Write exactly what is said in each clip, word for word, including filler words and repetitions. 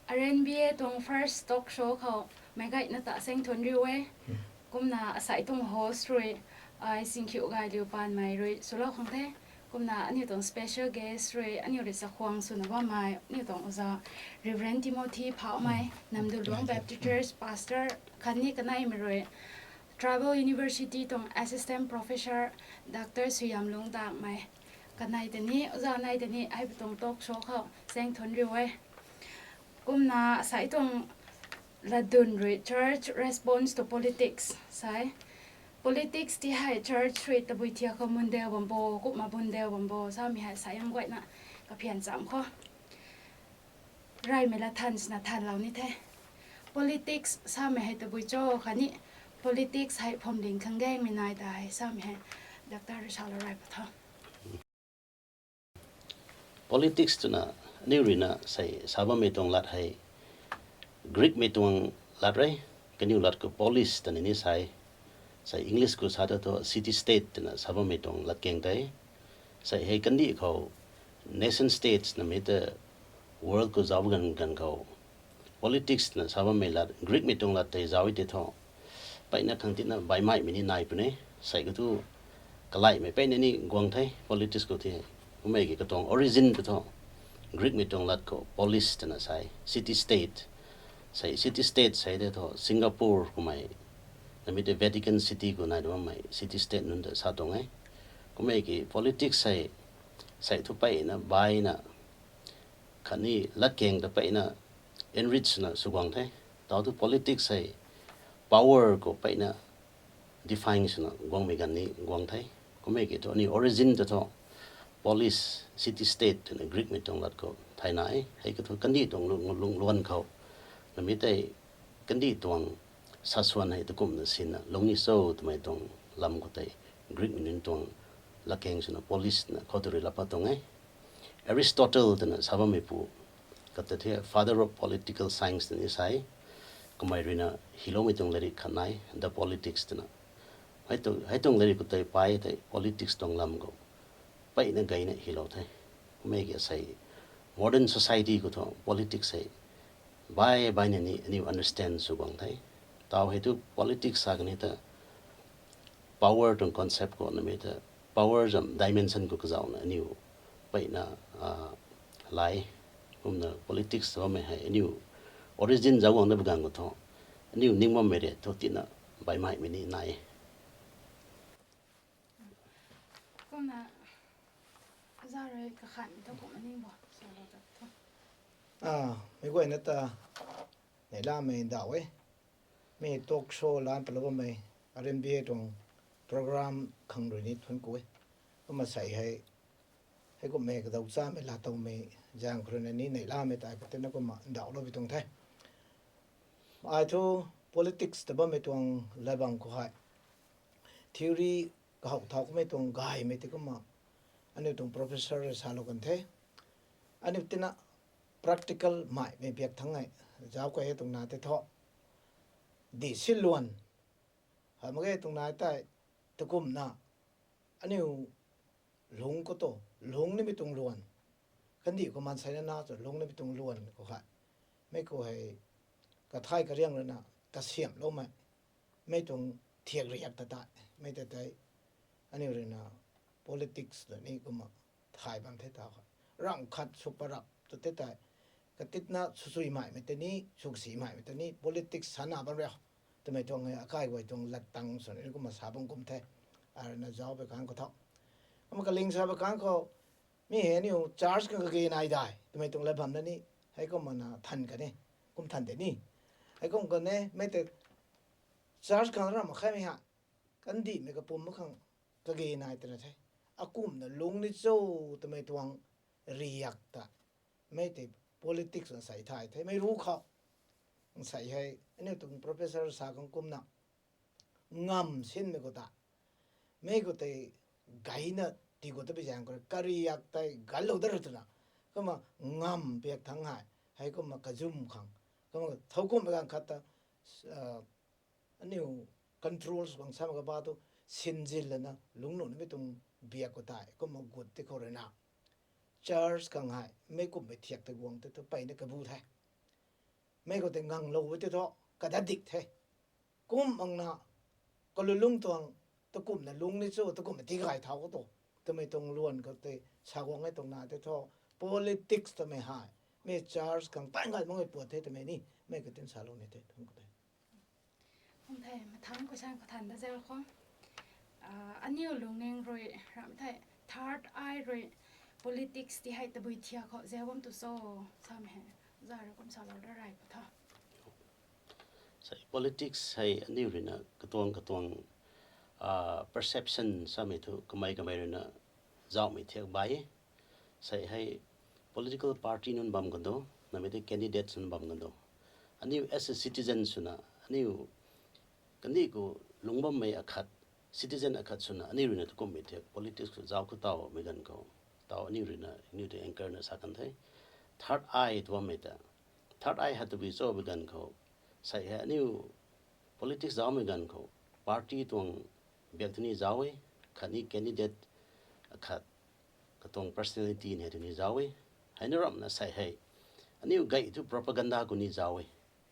R N B A tuang first talk show khou meic gayna ta saeng thuan riu e. Kumna asai tuang host rui ai Singkhiu Gay Liu Panmei rui swlou khang the. Kumna aniu tuang special guest rui aniu rui chakhwang swna bammei aniu tuang oja Reverend Timothy Phaumei, Namduluang Baptist Church Pastor khatni kaneimei rui Tribal University tuang Assistant Professor Doctor Suihiamlung Dakmei, kanei tei ni, oja nei tei ni, hei tuang talk show khou saeng thuan riu e. Kumna asai tuang latdyn rui Church Response to Politics sa e. Politics ti hei church rui tabui thiak khou mundeu bam bo, kumna bundeu bam bo samei hei sa yam guayna kaphian cham khou reymei lat than swna thanlou ni the. Politics samei hei tabui cho khatni politics hei phuamling khang gaengmei nai tei samei hei Doctor rui salou rey patho. Politics twna aniu ruina sei sa bammei tuang lat hei Greekmei tuang lat re. Kaniw lat khou polis twna ni sa e. Sei English khou sa ta thu city state twna sa bammei tuang latkaeng tei. Sei hei kandih khou nation states namei ta world khou zauc ganv ganv khou politics twna sa bammei lat Greekmei tuang lat tei zauc e tei thu mpeyna khang tina baihmei ni nai puni. Sei khou thu kalaihmei mpeyna ni guang the politics khou the. Kummei ki katuang origin ta thu Greekmei tuang lat khou polis twna sa e, city state. Sei city state sei tei thu Singapore kummei namei tei Vatican City khou nai bammei city state nunc ta sa tuang e. Kummei ki politics sei, sei thu mpeyna baihna khatni latkaeng ta mpeyna enrich swna sw guang the. Tau thu politics hei power khou mpeyna define swna guangmei ganv ni guang the. Kummei ki thu aniu origin ta thu polis, city state twna Greekmei tuang lat khou thayna e. Hei khou thu kandih tuang lungluan khou namei tei kandih tuang saswan hei takumna sinna lungc ni cho twmei tuang lam khou tei Greekmei nunc tuang latkaeng swna polis na khou tu rui lap pat tuang e. Aristotle twna sa bammeipu kata the father of political science twna ni sa e. Kummei ruina hyloumei tuang lairik khat nai The Politics twna. Hei tuang lairik khou tei pai tei politics tuang lam khou mpeyna gayna hylou the. Kummei ki sei modern society khou thu politics hei baih baihna ni aniu understand sw guang the. Tau hei thu politics sa kani ta power tuang concept khou namei ta power zam dimension khou kazauhna aniu mpeyna lai. Kumna politics ta bammei hei aniu origin zauc guang da baganv khou thu aniu ning bammei re thu tina baihmei ni nai. Kumna oja rui kakhan thu kumna ning bo salou ta thu. Meic guayna ta neihlamei ndauh e. Mi talk show lan palou bammei R N B A tuang program khang rui ni thuanc ku e. Kumna sei hei heikumhmei kadau chamei laatowmei zaeng khou rui na ni neihlamei tei kha tina kumna ndauhlou bi tuang the. Ai thu politics ta bammei tuang latbam khou hei theory kahowh thau kamei tuang gaymei tei kumna aniu tuang professor salou kan the. Aniu tina practical maimei biak thangc e. Zauc key e tuang na tei thu dih si luan hamh mak ge tuang na tei takumna aniu lungc khou tu lungc nimei tuang luan kandih khou maansei na na tu lungc nimei tuang luan khou hei mei khou hei kathay kariang rui na kasiamhloumei mei tuang thiak riak ta tei mei tei tei aniu rui na politics ta ni kumna thay bam the tau kha. Ramh khat sw parap tu tei tei katitna swsuimaimei tei ni swkasimaimei tei ni politics sana bam riu twmei tuang akai guay tuang lat tang swna kumna sa bam kum the. Arui na zauc pei kang khou tho kumna kaling sa pei kang khou mi hei aniu church khang kage nai dai twmei tuang lat bam na ni heikumna than kan e. Kum than de ni heikum kan e mei tei church khang ramh mak khaimei ha kandihmei kapumc mak khang kage nai twna the. Akumhna lungc ni cho twmei tuang riak ta mei tei politics na sei thay the mei ru khou nsei hei aniu tuang professor sa khang kumna ngamv sinmei khou ta mei khou tei gayna tii khou ta bi zaeng khou kariak tei ganlou dat rui twna kumna ngamv biak thangc hei heikumna kazum khang kumna thowkumhmei ganv khat ta aniu control bang sam kaba tu sinzin lana lungc nuh nimei tuang biak khou tei kumna gut tei khou rui na church khang hei mei kumhmei thiak tei guang tei tu mpeyna kabu the. mei khou tei nganglou e tei thu, kadadik the. Kum makna, kalulung tuang, takumna lung ni chu, takumna tigay thau khou tu. Twmei tuang luan khou tei, sa guang e tuang na tei thu, politics twmei hei, mei church khang pai ngai mak e puat the twmei ni, mei katin salou ni the, thum khou tei. Kum the, mathang question khou than da zau khou. Ah, aniu lungning rui, ram the, third eye rui, politics ti hei tabui thiak khou zau bam tu cho, sam he, za rui kum salou da rai pu tha. Sei politics hei aniu ruina katuang katuang, ah, perception samei thu kamei kamei ruina zauhmei thiak bai. Sei hei political party nunc bam kan do, namei tei candidates nunc bam kan do. Aniu as a citizen swna, aniu kandih khou lungc bammei akhat, citizen akhat swna, aniu ruina tu kummei thiak politics khou zauc khou tawmei ganv khou, taw aniu ruina, aniu tei anchor na sa kan the. Third eye tu bammei ta. Third eye ha tabui cho mei ganv khou, sei hei aniu politics zaucmei ganv khou, party tuang biak tu ni zauc e, khatni candidate akhat katuang personality ni hei tu ni zauc e. Heina ramna sei hei, aniu gay thu propaganda khou ni zauc e.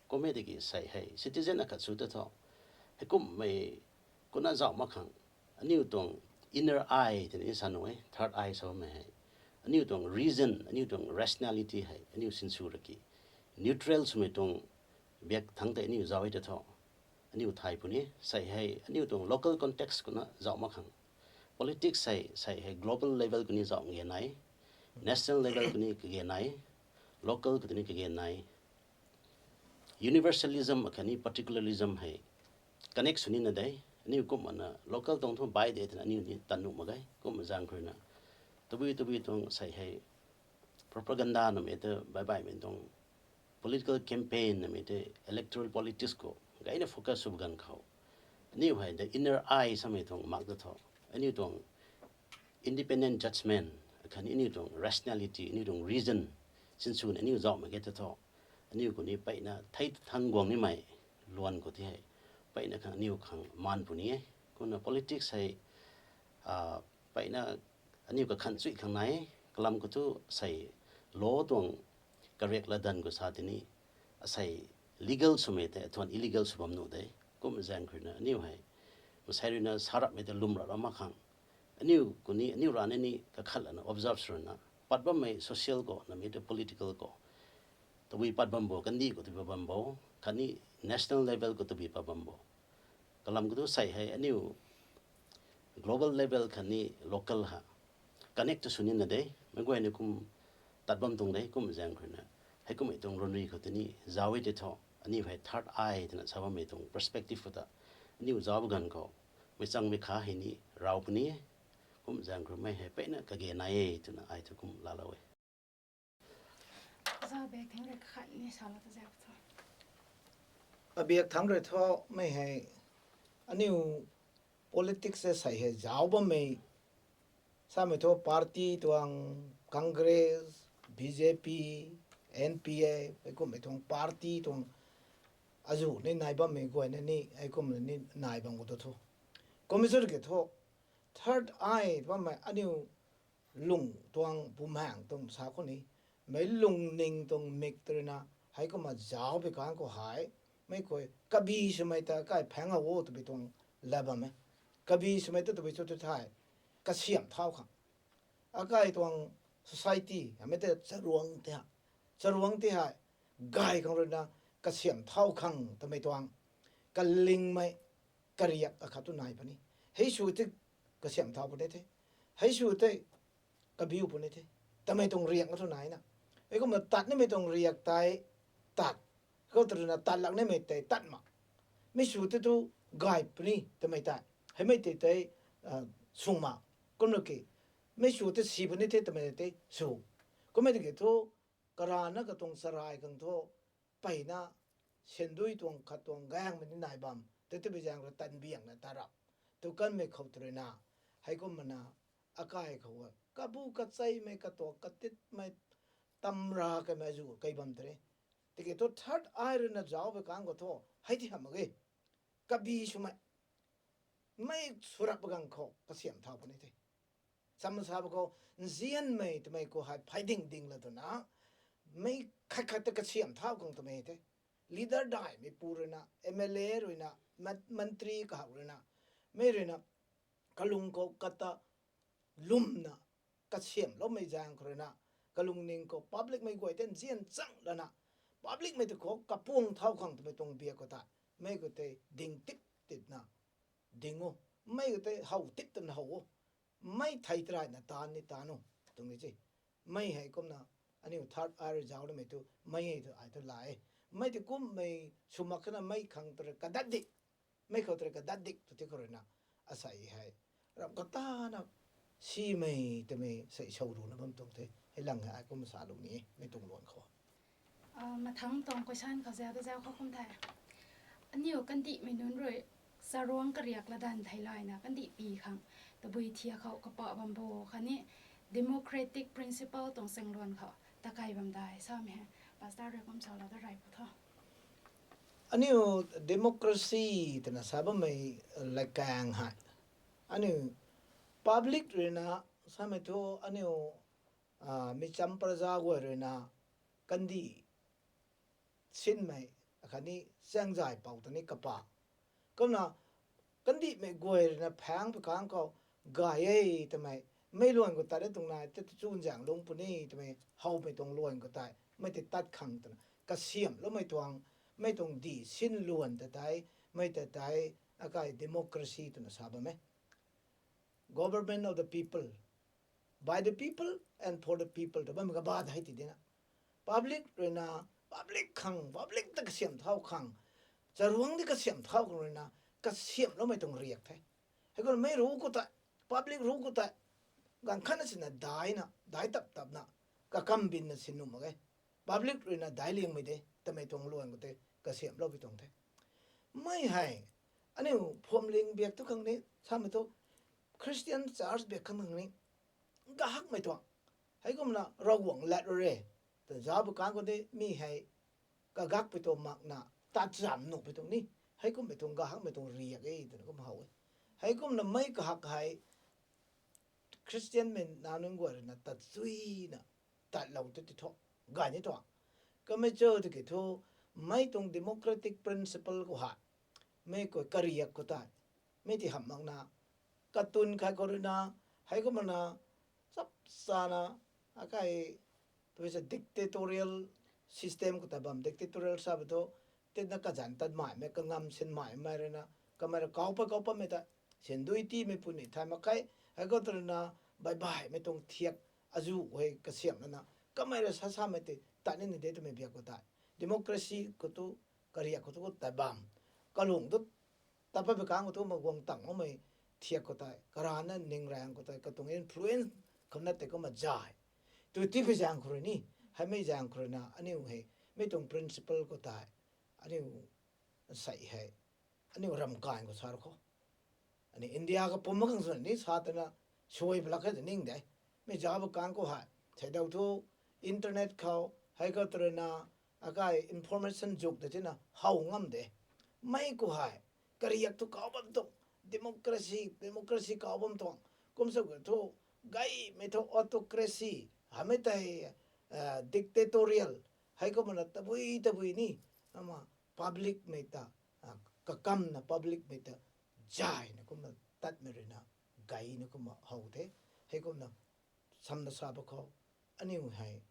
Kum e tiki sei hei, citizen akhat sw ta thu, hei kummei kuna zauc mak khang, aniu tuang inner eye twna ni sa nuh e, third eye sa bammei hei. Aniu tuang reason, aniu tuang rationality hei, aniu sinsw raki, neutral swmei tuang biak thangc tei aniu zauc e ta thu, aniu thay puni, sei hei, aniu tuang local context kuna zauc mak khang. Politics hei, sei hei global level khou ni zauc nge nai, national level khou ni kage nai, local khou ni kage nai. Universalism akhatni particularism hei connect sw nina de, aniu kumna local tuang thu bai de twna aniu ni tan nuh mak ge, kumna zaeng khou ruina. Tabui tabui tuang sei hei propaganda namei ta bai baihmei tuang political campaign namei tei electoral politics khou gayna focus sw ganv khou, aniu hei the inner eye samei tuang mak ta thu, aniu tuang independent judgment, akhatni aniu tuang rationality, aniu tuang reason, sinswna aniu zauc mak ge ta thu, aniu khou ni peyna thei thang guang nimei luan khou ti hei, peyna khang aniu khang maan puni e. Kumna politics hei, ah, peyna aniu kakhan chuih khang nai, kalam khou thu sei law tuang kariak latdanv khou sa tini, asei legal swmei tei athuan illegal sw bam nuh de, kumna zaeng khou ruina aniu hei, masei ruina sa rapmei tei lwm rap mak khang, aniu khou ni, aniu rana ni kakhat lana observe sw ruina, pat bammei social khou, namei tei political khou, tabui pat bam bo, kandih khou tabui pat bam bo, khatni national level khou tabui pat bam bo. Kalam khou thu sei hei aniu global level khatni local ha connect tu sw nina de, meic guayna kum tat bam tuang de, kum zaeng khou ruina. Hei kummei tuang runri khou tini zauc e tei thu, aniu hei third eye twna sa bammei tuang perspective khou ta, aniu zauc ganv khou, meic changmei kha hei ni raw puni e, kum zaeng khou ruimei hei peyna kage nai e twna ai thu kum laalou e. Za biak thangc rui khat ni salou ta zau thu. Abiak thangc rui thu mei hei, aniu politics e sei hei zauc bammei, samei thu party tuang, Congress, B J P, N P F, hei kummei tuang party tuang azuh ni nai bammei guayna ni hei kumna ni nai bam khou tu thu. Kum e sw ki thu, third eye bammei aniu lung tuang bumaengc tuang sa khou ni, meic lungning tuang mik tu ruina, hei kumna zauc bi kang khou hei, meic khou kabi swmei ta kai phaeng a o twbi tuang la bam e. Kabi swmei ta twbi sw tu thei, kasiamh thau khang, akai tuang society amei tei charuang tei ha, charuang tei hei gay khang ruina, kasiamh thau khang twmei tuang kalingmei kariak akhat tu nai puni. Hei sw tei kasiamh thau puni the, hei sw tei kabiu puni the, twmei tuang riak a thu naina. Hei kumna tat nimei tuang riak tei tat, khou tu ruina tat lak nimei tei tat mak. Mi sw tei tu gay puni twmei tei, heimei tei tei, ah, sw mak. Kumna ki, mi sw tei si puni the twmei tei sw. Kummei tiki thu, karana katuang charai khang thu, peyna, syandui tuang khat tuang gaengmei ni nai bam, tei tabui zaeng rui tanbiangna ta rap tu kanmei khou tu ruina, hei kumna, akai khou, kabu kacheimei katuak katitmei tamra kaimei zu kei bam tei. Tiki thu third eye ruina zauc bi kang khou thu, hei ti hamh mak ge. Kabi swmei, mei sw rap bi kang khou kasiamh thau puni the. Sam sa ba khou, nzianmei twmei khou hei phay ding ding la twna, mei khat khat ta kasiamh thau khang twmei the. leader daihmei pu ruina, M L A ruina, man-, mantri kahak ruina, mei ruina, kalung khou kata lumna, kasiamhloumei zaeng khou ruina, kalungning khou public mei guay ten zian chang lana, public mei tu khou kapuang thau khang twmei tuang biak khou ta, mei khou tei ding tip tipna, ding o, mei khou tei how tip twna how o, mei thei taraina taan ni taan o, tuang ni chi. Mei hei kumna, aniu third eye rui zauc namei tu, mei hei tu ai tu la e. Mei ti kummei sw mak khana mei khang tu rui kadat dik, mei khou tu rui kadat dik tu ti khou ruina, asei hei, ram katana, simei twmei sei sou runa bam tuang the, hei lang hei ai kum salou ni, mei tuang luan khou. Ah, mathang tuang question khou zau ta zau khou kum the. Aniu kandihmei nunc rui, charuang kariak latdanv theilayna kandihpui khang, tabui thiak khou kapa bam bo khatni democratic principle tuang sangluan khou takai bam dai samei hei, Pastor rui kum salou da rey pu tho. Aniu democracy twna sa bammei latkaeng hei, aniu public ruina samei thu aniu, ah, micham praja guay ruina kandih sinmei, khatni chaengzay pou ta ni kapa. Kumna kandihmei guay ruina phaeng pui khang khou gay e twmei, mei luan khou tat e tuang nai, tei tu chun zaeng lung puni twmei, howmei tuang luan khou tei, mei tei tat khang twna, kasiamhloumei tuang, mei tuang di sin luan ta tei, mei ta tei, akai democracy twna sa bam e. Government of the people, by the people and for the people, tw bammei kaba hei ti dina. Public ruina, public khang, public ta kasiam thau khang, charuang di kasiam thau khang ruina, kasiamhloumei tuang riak the. Hei kumna mei ru khou tei, public ru khou tei, ganv khatna sina daina, dai tap tapna, kakam binna sin nuh mak e. Public ruina daic liangmei de, twmei tuang luan khou tei, kasiamhloupui tuang the. Mei hei, aniu phuamling biak tu khang ni, samei thu, Christian church biak khang ni, gahakmei tuang. Hei kumna Ravguangc lat ru re, ta zauc pui khang khou de, mi hei, kagakpui tuang makna, tat zam nuhpui tuang ni, hei kummei tuang gahakmei tuang riak e, twna kum how e. Hei kumna mei kahak hei, Christian mei nac nunc guay ruina tat zuina, tatlou tu ti thu, gay ni tuang. Kamei cho tiki thu, mei tuang democratic principle khou hei, mei khou kariak khou tei, mei ti hamh makna, katun khai khou ruina, hei kumna, chap chana, akai, twisa dictatorial system khou ta bam, dictatorial sa ba thu, tina kazanc tat maimei, kangam sin maimei ruina, kamei rui kau pat kau patmei ta, sindui tiimei puni thay mak khe, hei khou tu ruina, baih baihmei tuang thiak, azuh hei kasiamh lana, kamei rui sa samei tei, tat ni ni de twmei biak khou tei. Democracy khou tu, kariak khou tu khou ta bam, kalung tu, tat pat pui khang khou tu ma guang tang makmei thiak khou tei, karana ning raeng khou tei, katuang influence khou na tei kumna zay. Tu tipui zaeng khou rui ni, heimei zaeng khou ruina, aniu hei, mei tuang principle khou tei, aniu sei hei, aniu ramkaeng khou sa ru khou. Ani India kapwm mak khang swna ni sa twna, suai palak khe ta ning de. Mi zauc pui khang khou hei, thei dau thu, internet khou, hei khou tu ruina, akai information zuk ta tina, how ngam de. Mei khou hei, kariak thu kau bam tuang, democracy, democracy kau bam tuang, kum sa khou thu, gaymei thu autocracy, hamei tei, dictatorial, hei kumna tabui tabui ni, ama public mei ta, kakamna public mei ta, zayna kumna tatmei ruina, gayna kumna how the, hei kumna, samna sa ba khou, aniu hei,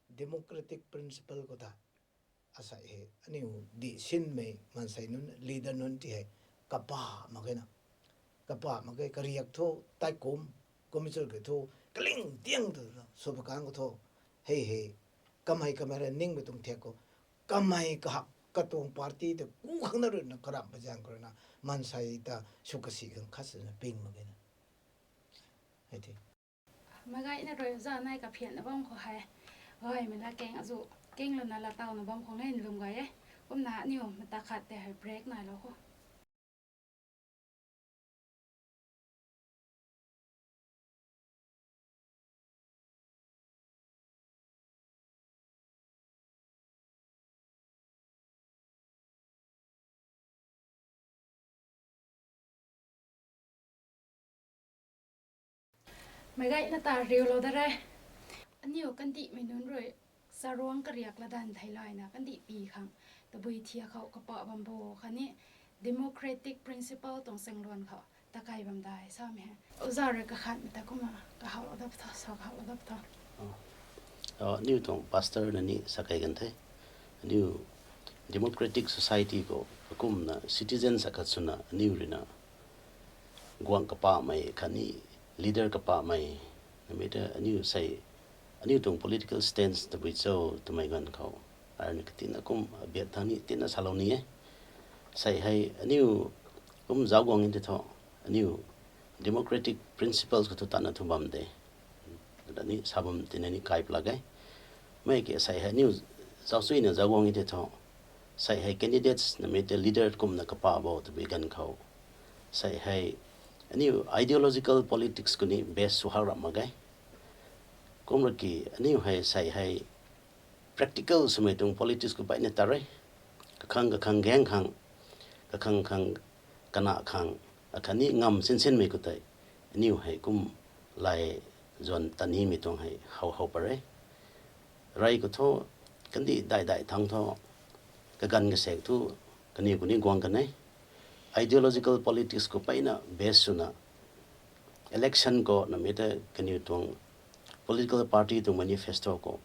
democratic principle khou ta, asei hei, aniu di sinmei maansei nunc, leader nunc ti hei, kapa mak khe na. Kapa mak khe, kariak thu, tai kum, kum chul khe thu, kaling tiang tu, sw pui khang khou thu, hei hei, kamei kamei rui ningmei tuang thiak khou, kamei kahak, katuang party ta ku khang na ruina karamh pui zaeng khou ruina, maansei ta sw kasi khang khat swna ping mak khe na. Hei the. Meic gayna rui zanei kaphianna bam khou hei, gaymei la keng azuh, keng lana la tawna bam khou nge lwm gay e. Kumna aniu mata khat tei hei break nailou khou. Meic gayna ta riulou da re. Aniu kandihmei nunc rui, Charuang kariak ladan theilayna kandih pi khang tabui thiak khou kapa bam bo khatni democratic principle tuang sengluan khou takai bam dai samei hei. Oza rui kakhatmei ta kumna kahaw dap tho, sa kahaw dap tho. Aniu tuang pastor na ni sa kei kan the. Aniu democratic society khou akumna citizens akhat swna aniu ruina guang kapahmei khatni leader kapahmei namei ta aniu sei aniu tuang political stance tabui cho twmei ganv khou arni katina kum abiat thang ni tina salou ni e. Sei hei aniu kum zauc guang e tei thu aniu democratic principles khou thu tatna thu bam de. Rani sa bam tina ni kai plak e. Mei ke sei hei aniu zauc suina zauc guang e tei thu sei hei candidates namei tei leader kumna kapa bo tabui ganv khou sei hei aniu ideological politics khou ni base sw hak rap mak ge. Kumra ki aniu hei sei hei practical swmei tuang politics khou baihna tat re. Kakhang kakhang gaeng khang, kakhang khang kana khang, akhatni ngam sinsinmei khou tei aniu hei kum lai zuan tanimei tuang hei how how pat re. Rey khou thu kandih daih daih thang thu kaganv kasek thu kaniw khou ni guang kan e. Ideological politics khou baihna base swna election khou namei tei kaniw tuang political party tuang manifesto khou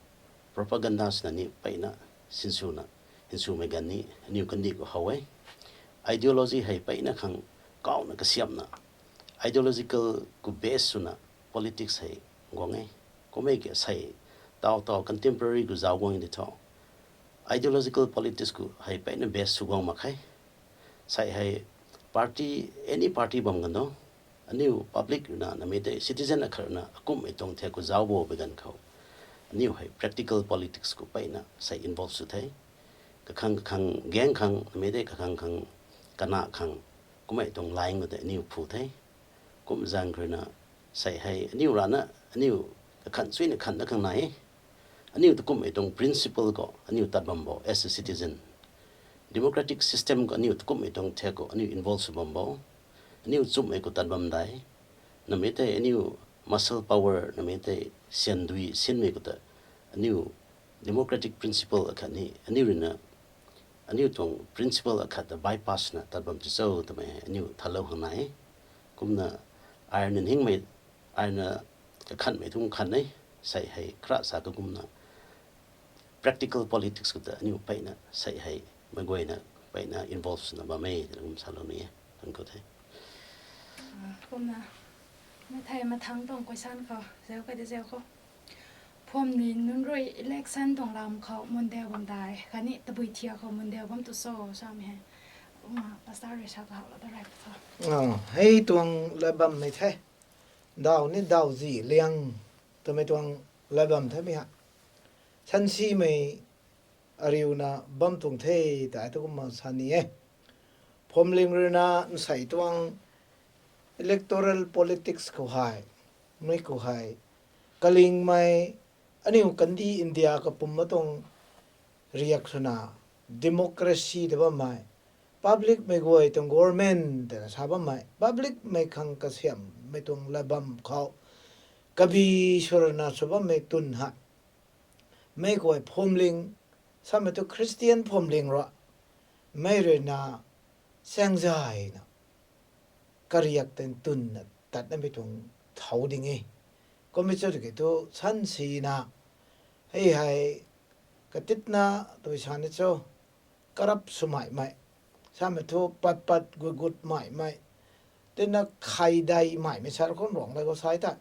propaganda swna ni baihna sinswna hinswmei ganv ni aniu kandih khou how e. Ideology hei baihna khang kauna kasiamhna ideological khou base swna politics hei guang e. Kummei ke sei taw taw contemporary khou zauc guang e tei thu ideological politics khou hei baihna base sw guang mak khe. Sei hei party, any party bam kan do, aniu public ruina namei tei citizen akhat ruina akumhmei tuang thiak khou zauc bo pui ganv khou aniu hei practical politics khou baihna sei involve sw the. Kakhang kakhang gaeng khang namei tei kakhang khang kana khang kummei tuang line khou tei aniu phu the. Kum zaeng ruina sei hei aniu rana aniu kakhan suina khan da khang nai e. Aniu takumhmei tuang principle khou aniu tat bam bo as a citizen. Democratic system khou aniu takumhmei tuang thiak khou aniu involve sw bam bo. Aniu chumhmei khou tat bam dai. Namei tei aniu muscle power namei tei syan dui sinmei khou ta aniu democratic principle akhat ni aniu ruina aniu tuang principle akhat ta bypass na tat bam ti cho twmei aniu thalou khang nai e. Kumna ai na ningmei, ai na kakhanmei thu khan e, sei hei kra sa kakumna practical politics khou ta aniu baihna sei hei meic guayna baihna involve swna bam e twna kum salou ni e. Thank you the. Kumna mathei mathang tuang question khou zauc kai de zauc khou, phwamling nunc rui election tuang lam khou mundeu bam dai khatni tabui thiak khou mundeu bam tu cho samei hei. Kumna pastor rui sa kahaw lou da rey tho. Hei tuang lat bammei the. Daw ni daw zi liang twmei tuang lat bam the mi ha. Sansimei ariuna bam tuang the ta tu kumna sa ni e. Phwamling ruina nsei tuang electoral politics khou hei, mei khou hei kalingmei aniu kandih India kapwm ma tuang riak swna democracy ta bammei, public mei guay tuang government twna sa bammei, public mei khang kasiammei tuang lat bam khou kabi swrana sw bammei twn hei mei guay phwamling, samei thu Christian phwamling ra, mei ruina saengzayna kariak tei twnna tatnamei tuang thau ding e. Kummei cho tiki thu sansina hei hei katitna tui sa ni cho, karap swmaimei, samei thu pat pat gut gut maimei, tina khaidai maimei sa khou ruang lei khou sai ta,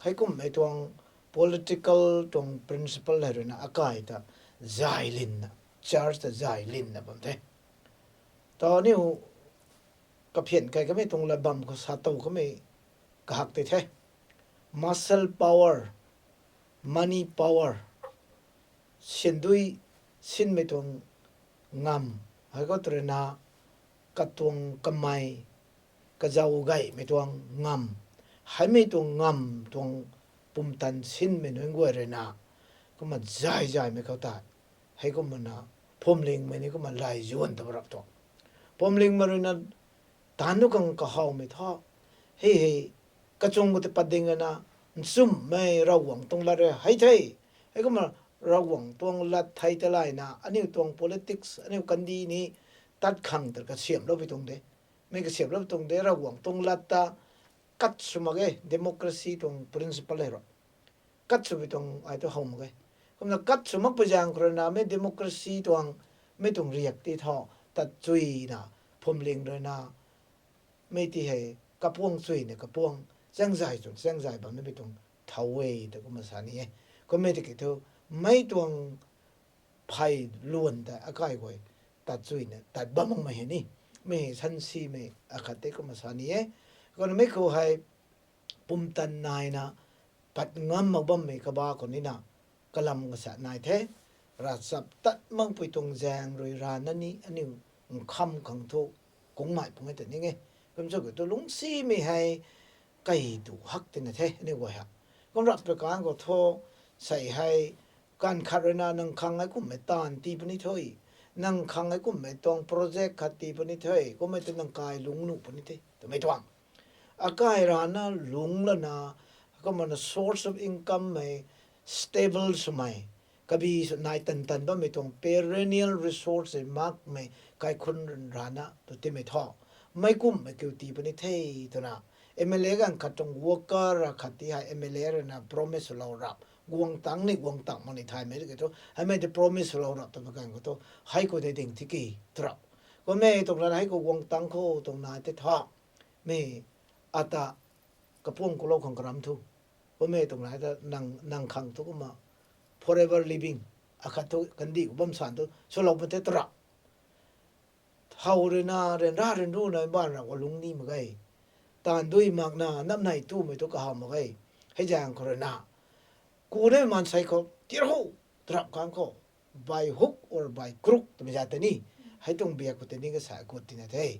heikummei tuang political tuang principle hei ruina akai ta zay linna, church ta zay linna bam the. Ta aniu kaphian kai kamei tuang lat bam khou sa tow kamei kahak tei the. Muscle power, money power, syan dui sinmei tuang ngam, hei khou tw ruina katuang kamei, kazauh gaymei tuang ngam, heimei tuang ngam tuang pumtan sinmei nunc guay ruina kumna zay zaymei khou tei, heikumna phwamlingmei ni kumna lay zuan ta rap tuang. Phwamlingmei ruina taanv nu khang kahawmei thu, hei hei kachung khou tei pat ding ana nchumhmei Ravguangc tuang lat rui hei the. Heikumna Ravguangc tuang lat thei ta layna, aniu tuang politics, aniu kandih ni tat khang ta kasiamhloupui tuang de. Mi kasiamhloupui tuang de, Ravguangc tuang lat ta kat sw mak ge, democracy tuang principle hei ro. Kat swpui tuang ai tu how mak ge. Kumna kat sw makpui zaeng khou rui na, mi democracy tuang, mi tuang riak ti tho, tat chuina, phwamling rui na, mi ti hei, kapuang chuina, kapuang, changzay chun, changzay bam na mi tuang, thau e, ta kumna sa ni e. Kumna tiki thu, mi tuang phey luan ta akai guay tat chuina, tat bam makmei hei ni. Mi hei sansimei akhat tei kumna sa ni e. Kumna mi khou hei pumtan naina pat ngam mak bammei kaba khou nina kalam kasa nai the. Ravchap tat makpui tuang zaeng rui rana ni aniu nkham khang thu kungmei pung e ta ning e. Kum chu ki tu lungcsimei hei kai tu hak tina the aniu guay ha. Kum rap ta kan khou thu sei hei kan khat rui na nang khang hei kummei taanv tii puni the. Nang khang hei kummei tuang project khat tii puni the. Kummei tu nang kai lungc nuh puni the twmei tuang. Akai rana lungc lana, kumna source of income mei stable swmei, kabi sw nai tan tan bammei tuang perennial resource hei makmei kaikhunc rana tu timei tho. Mei kummei kiu tii puni the twna. M L A ganv khat tuang worker ra khat ti hei M L A rui na promise swlou rap. Guang tang ni guang tang mak ni thaymei ki thu. Heimei ti promise swlou rap twmei ganv khou thu. Hei khou tei ding tiki twrap. Kummei tuang rana hei khou guang tang khou tuang nai tei tho. Mi ata kapuang kulou khang karam thu. Kummei tuang nai ta nang, nang khang thu kumna forever living. Akhat thu kandih khou bam san thu. Swlou pun the twrap. Thau rui na, ryanra ryanru na, mbaanv ra khou lungc ni mak ge. Taanv dui makna, napnei tumei thu kahaw mak ge. Hei zaeng khou rui na. Ku na maansei khou, tir ho, twrap khang khou. By hook or by crook, twmei za tei ni. Hei tuang biak khou tei ni kasa gut tina the.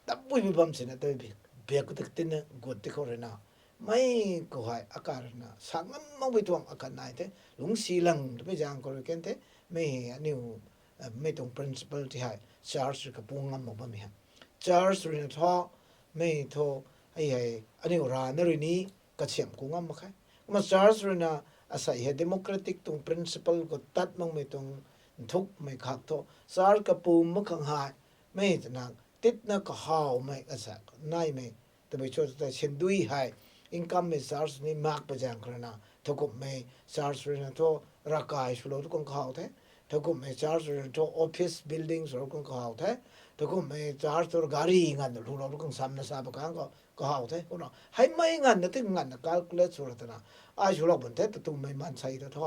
Tabui bi bam sina tabui bi, biak khou tei tina gut ti khou rui na. Mei khou hei, akai rui na, sa ngam makpui tuang akhat nai the. Lungcsi lang, twmei zaeng khou rui kan the. Mei hei aniu, eh, mei tuang principle ti hei, church rui kapuang ngam mak bammei hei. Church rui na thu, mei thu, hei hei, aniu rana rui ni, kasiamh ku ngam mak khe. Kumna church rui na, asei hei democratic tuang principle khou tat makmei tuang nthukmei khak thu, church kapum mak khang hei, mei twna, titna kahawmei, asa, naimei, tabui cho tei sindui hei, income mei church ni mak pa zaeng khou rui na, thakumhmei church rui na thu, ravkai swlou tu khang kahaw the, thakumhmei church rui na thu, office building swlou khang kahaw the, thakumhmei church thu gari nganvna lulou tu khang samna sa pa khang khou, kahaw the, kumna. Heimei nganvna ti nganvna calculate sw ra twna. Ai swlou bun the, tatumei maansei ta thu.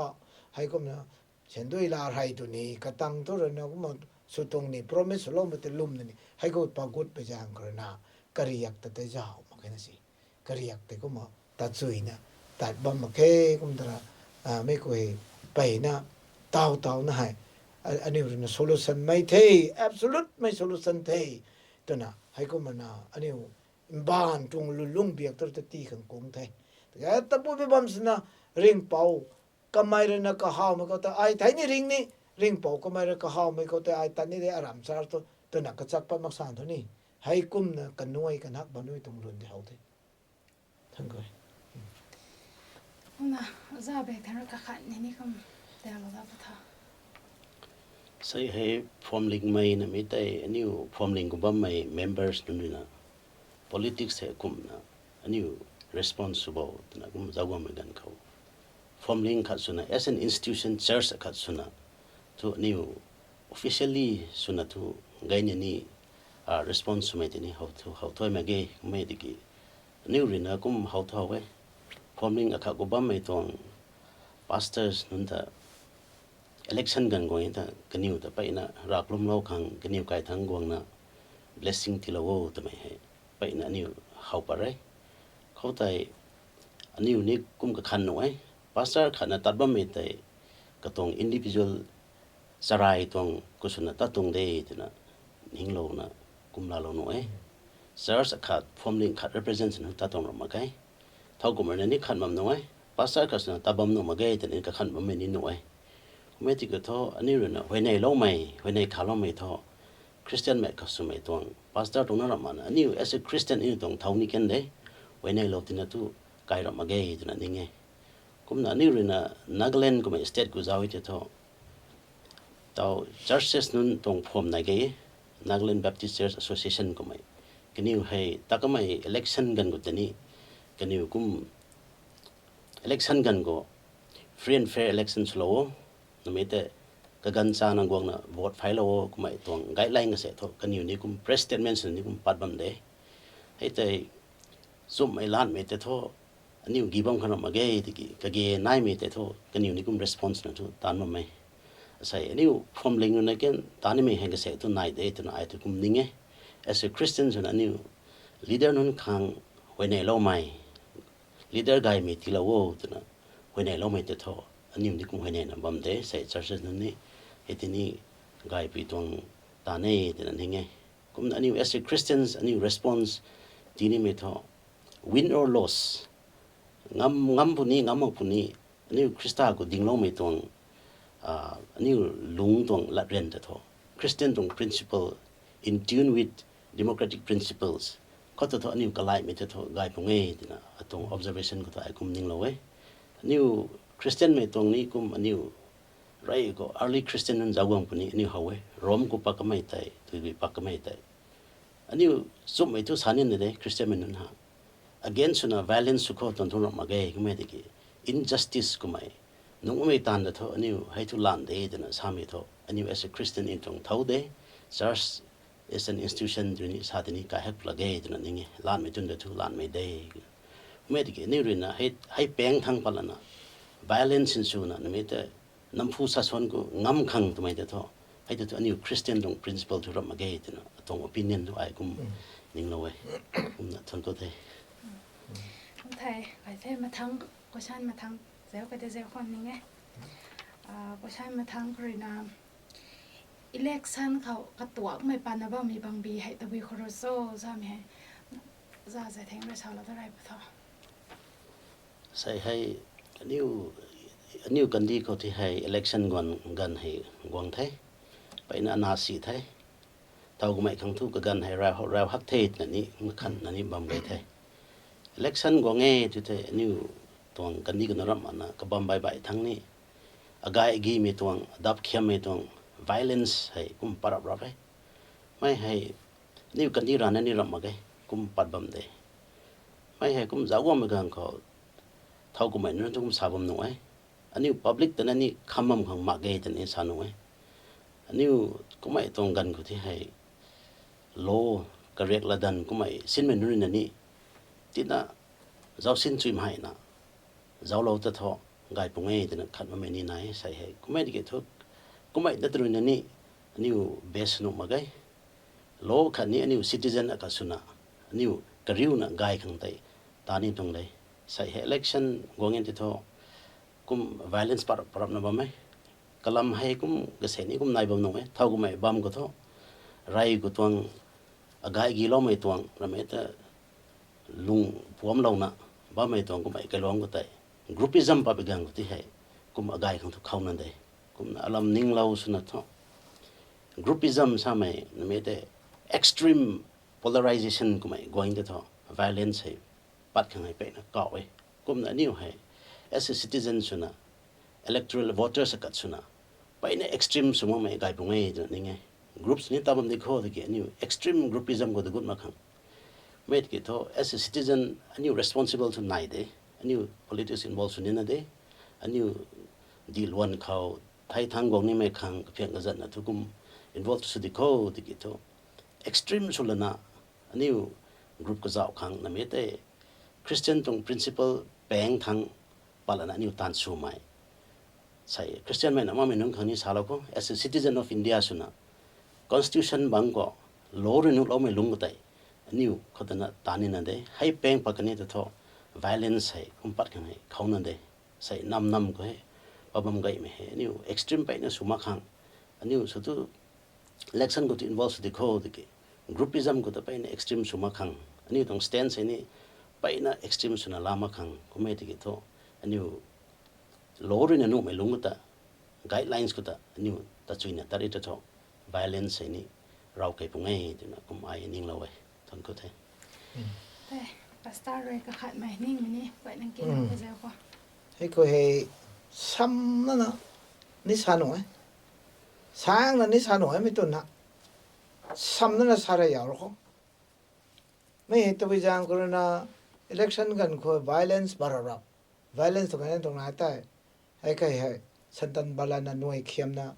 Hei kumna, sindui la rei tu ni, katang thu rui na kumna, sw tuang ni, promise swloumei tei lwmna ni. Hei khou pa gut pa zaeng khou rui na, kariak ta tei zauh mak khe na si. Kariak tei kumna, tat chuina, tat bam mak khe, kum tara, ah, mei khou hei, peyna, taw taw na hei. A-, aniu rui na solution mei the, absolute mei solution the. Twna, hei kumna, aniu, mbaanv tuang lulung biak tu ta tii khang kung the. Tabui bi bam sina ringhpouc kamei rui na kahawmei khou tei ai thei ni ring ni, ringhpouc kamei rui kahawmei khou tei ai tat ni de aram church tu, twna kachak pat mak san thu ni. Hei kumna kanuai kanhak banui tuang lun di how the. Thang kau. Kumna, oja bek thang rui kakhat ni ni kum, tei lou da pa tha. Sei hei phwamling mei na mi tei, aniu phwamling khou bammei members nunc rui na, politics hei kumna, aniu responsible twna kum zauc guangmei ganv khou. Phwamling khat swna, as an institution, church khat swna, thu aniu officially swna thu gay ni ni, ah, response swmei tei ni how thu, how thuay mak ge, kummei tiki. Aniu rui na kum how thu how e. Phwamling akhat khou bammei tuang pastors nunc ta election ganv guang ta, kaniw ta peyna rav kalumlou khang, kaniw kai thangc guangna blessing tiilou o twmei hei, peyna aniu how pat re. Khoutei, aniu ni kum kakhan nuh e, pastor khatna tat bammei tei, katuang individual charai tuang khou swna tat tuang de twna, ninglouna, kum laalou nuh e. Church akhat, phwamling khat represent swna tat tuang ram mak ge. Thowkumhmei na ni khan bam nuh e, pastor khat swna tat bam nuh mak ge twna kakhan bammei ni nuh e. Kummei tiki thu, aniu rui na huayneyloumei, huayney khaloumei thu, Christian mei khat swmei tuang, pastor tuang na ram makna, aniu as a Christian aniu tuang thow ni kan de, huayneylou tina tu, kai ram mak ge twna ning e. Kumna aniu ruina Nagaland kummei state khou zauc e tei thu, tau churches nunc tuang phuam nai ge, Nagaland Baptist Church Association kummei. Kaniw hei takamei election ganv khou tei ni, kaniw kum election ganv khou free and fair election swlou o, namei tei kaganv chana guangna vote phailou o kummei tuang guideline kasei thu kaniw ni kum press statement sw ni kum pat bam de. Hei tei chumhmei lanmei tei thu aniu gi bam kha ram mak ge, tiki kage naimei tei thu kaniw ni kum response na thu taanv bam e. Asei aniu phuamling ruina ken taanimei hei kasei thu nai de twna ai thu kum ning e. As a Christian swna aniu leader nunc khang huayneyloumei, leader gaymei tiilou o twna huayneyloumei tei thu aniu ni kum huayneina bam de, sei churches nunc ni hei tini gaypui tuang taanv e twna ning e. Kumna aniu as a Christians aniu response tinimei thu, win or loss, ngam, ngam puni, ngam mak puni, aniu Khrista khou dingloumei tuang, aniu lungc tuang latryan tei thu, Christian tuang principle, in tune with democratic principles, khou tei thu aniu kalaimei tei thu gay pung e twna atuang observation khou thu ai kum ninglou e. Aniu Christianmei tuang ni kum aniu rey khou early Christian nunc zauc guang puni aniu how e. Rome khou pak kamei tei, tuibui pak kamei tei, aniu chumhmei thu sa nina de Christianmei nunc ha. Against swna violence sw khou tuang thu ram mak ge kummei tiki injustice kummei nunc umei taanv ta thu aniu hei thu lan de twna samei thu aniu as a Christian in tuang thau de, church as an institution tuni sa tini kai hak la ge twna ning e. Lanmei tun ta thu lanmei de. Kummei tiki aniu ruina hei, hei pang thang patlana violence in swna namei tei namphu sasuan khou ngam khang twmei tei thu, hei tei thu aniu Christian tuang principle thu ram mak ge twna atuang opinion thu ai kum ninglou e. Kumna thuanc khou the. Kum the, kai the mathang, question mathang zeu kai tei zeu khwan ning e. Question mathang khou ruina, election khou katuakmei pana bammei bangbi hei tabui khou ru cho samei hei, za zai theng rui salou ta rei pa tho. Sei hei, aniu, aniu kandih khou ti hei election guang, ganv hei guang the. Peyna ana si the. Thau kumei khang thu kaganv hei rau, rau hak the twna ni, makhan na ni bam gay the. Election guang e tu the, aniu tuang kandih kana ram ana kabam bai bai thang ni, agay agimei tuang, adap khiammei tuang violence hei kum parap rap e. Mei hei, aniu kandih rana ni ram mak ge, kum pat bam de. Mei hei kum zauc guangmei ganv khou, thau kumei nunc thu kum sa bam nuh e. Aniu public tana ni kham bam khang mak ge twna ni sa nuh e. Aniu kummei tuang ganv khou ti hei, law, kariak latdanv kummei sinmei nunc ruina ni, tina zauc sin chuimheina, zauclou ta thu, gay pung e twna khat makmei ni nai sei hei. Kummei tiki thu, kummei na ta ruina ni, aniu base nuh mak ge. Law khatni aniu citizen akhat swna, aniu kariuna gay khang tei, ta ni tuang de. Sei hei election guang e ti thu, kum violence parap, parapna bam e. Kalam hei kum kasei ni kum nai bam nuh e. Thau kumei bam khou thu, rey khou tuang, agay giloumei tuang, ramei ta lung puamlouna, bammei tuang kummei kailuang khou tei, groupism papi ganv khou ti hei, kum agay khang thu khouna de. Kumna alam ninglou swna thu, groupism samei namei tei extreme polarization kummei guang te thu, violence hei pat khang hei peyna kauh e. Kumna aniu hei, as a citizen swna, electoral voters akhat swna, peyna extreme sw makmei gay pung e twna ning e. Groups ni ta bam di khou tiki aniu extreme groupism khou ta gut mak khang. Mei tiki thu, as a citizen, aniu responsible sw nai de, aniu politics involve sw nina de, aniu diluan khou, thei thang guang nimei khang, kaphiang kazatna thu kum involve sw di khou tiki thu, extreme sw lana, aniu group kazauh khang namei tei, Christian tuang principle pang thang patlana aniu taanv swmei. Sei Christian mei na makmei nunc khang ni salou khou, as a citizen of India swna, constitution bang khou, law rui nuhloumei lungc khou tei, aniu khou tana ta nina de, hei pang pat kani ta thu, violence hei kum pat khang hei khouna de. Sei nam nam khou hei, pabam gaymei hei, aniu extreme peyna sw mak khang, aniu sw tu election khou tu involve sw di khou tiki, groupism khou ta peyna extreme sw mak khang, aniu tuang stance hei ni, peyna extreme swna la mak khang, kummei tiki thu, aniu law ruina nuhmei lungc khou ta, guidelines khou ta, aniu ta chuina tat ri ta thu, violence hei ni, raw kei pung e twna kum ai ninglou e. Thuanc khou the. Tei, pastor rui kakhatmei ningmei ni, peyna ki nang kazau khou. Hei khou hei samna na ni sa nuh e. Sangna ni sa nuh e mi tun na. Samna na sa ra yau ro khou. Mi hei tabui zaeng khou rui na election ganv khou violence ba ra ra. Violence tu kan tuang na tei. Hei kai hei santan bala na nuai khiam na,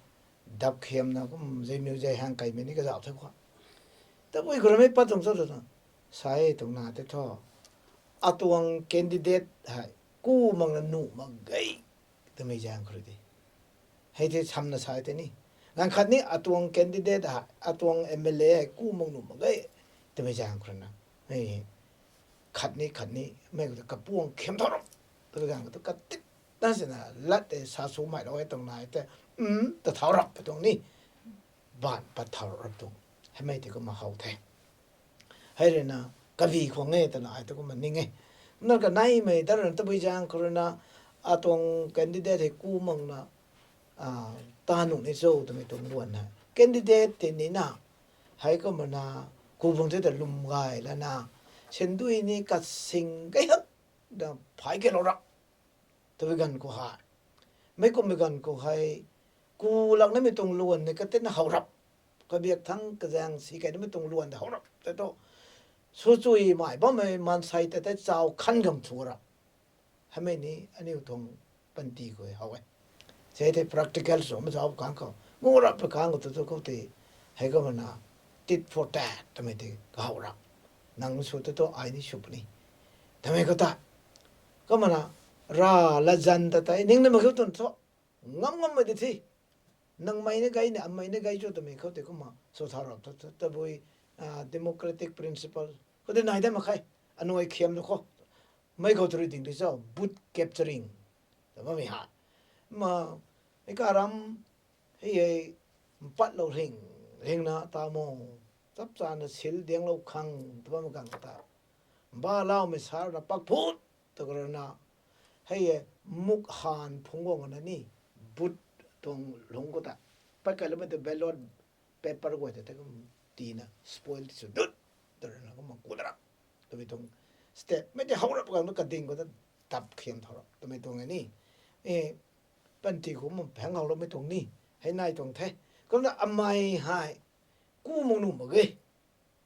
dap khiam na, kum zei miu zei hang kai mi ni kazauh the khou. Tabui khou rui mi pat tuang cho tu na. Sai tuang na te tho. Atuang candidate hei ku mang na nuh mak ge. Twmei zaeng khou rui di. Hei the samna sai te ni. Ganv khat ni atuang candidate hei, atuang M L A hei ku mang nuh mak ge. Twmei zaeng khou rui na. Hei khat ni, khat ni, mei khou ta kapuang khiam thau rap. Twmei ganv khou ta katit na sina lat te sa su mai rau e tuang na te. Um, ta thau rap tuang ni. Ban pat thau rap tuang. Hei mei te kumna how the. Hei rui na, kabi khwang e twna ai tu kumna ning e. Na kaneimei ta rui na tabui zaeng khou rui na, atuang candidate hei ku mang na, ah, ta nuh ni cho twmei tuang luan na. Candidate te ni na, hei kumna na, ku bang the ta lum gay la na, sendui ni kasing kai hak, da phai kai lou rap. Tabui ganv khou hei. Mei kummei ganv khou hei, ku lak na mi tuang luan ni katin na how rap. Kabiak thang kazaeng si kai na mi tuang luan ta how rap. Te tu, su chui mai bammei maansei ta te chau khan gam thu rap. Hei mei ni, aniu tuang panty khou how e. Sei te practical sw ma zauc kang khou. Ngu rap pa kang khou tu tu khou te. Hei kumna tit for tat twmei te ka how rap. Nang sw tu tu ai ni sw puni. Twmei khou ta. Kumna ra la zan ta tei. Ning na ma khou tun cho. Ngam ngam mei di thi. Nang mei na gai ni, a mei na gai cho twmei khou te kumna. Sw thau rap tu tu. Tabui, ah, democratic principle. Khou te nai da ma khai. Anuai khiam tu khou. Mei khou tu rui ding di cho. Vote capturing. Tw bammei ha. Ma, mei ka ram, hei hei, mpat lou ring, ring na ta mo. Chap cha na sil diang lou khang, tw bammei ganv khou ta. Mba lau mei sar na pak phut, tw kar na. Hei hei, muk han phung guang na ni, vote tuang lung khou ta. Pat kai lou mei tu ballot paper guay ta te kum tina spoil ti sw dut. Tw rui na kum mang ku da rap. Twmei tuang step. Mei te how rap ganv tu kading khou ta dap khiam thau rap. Twmei tuang e ni. E, panty khou mang phang how lou mei tuang ni. Hei nai tuang the. Kumna amei hei. Ku mang nuh mak ge.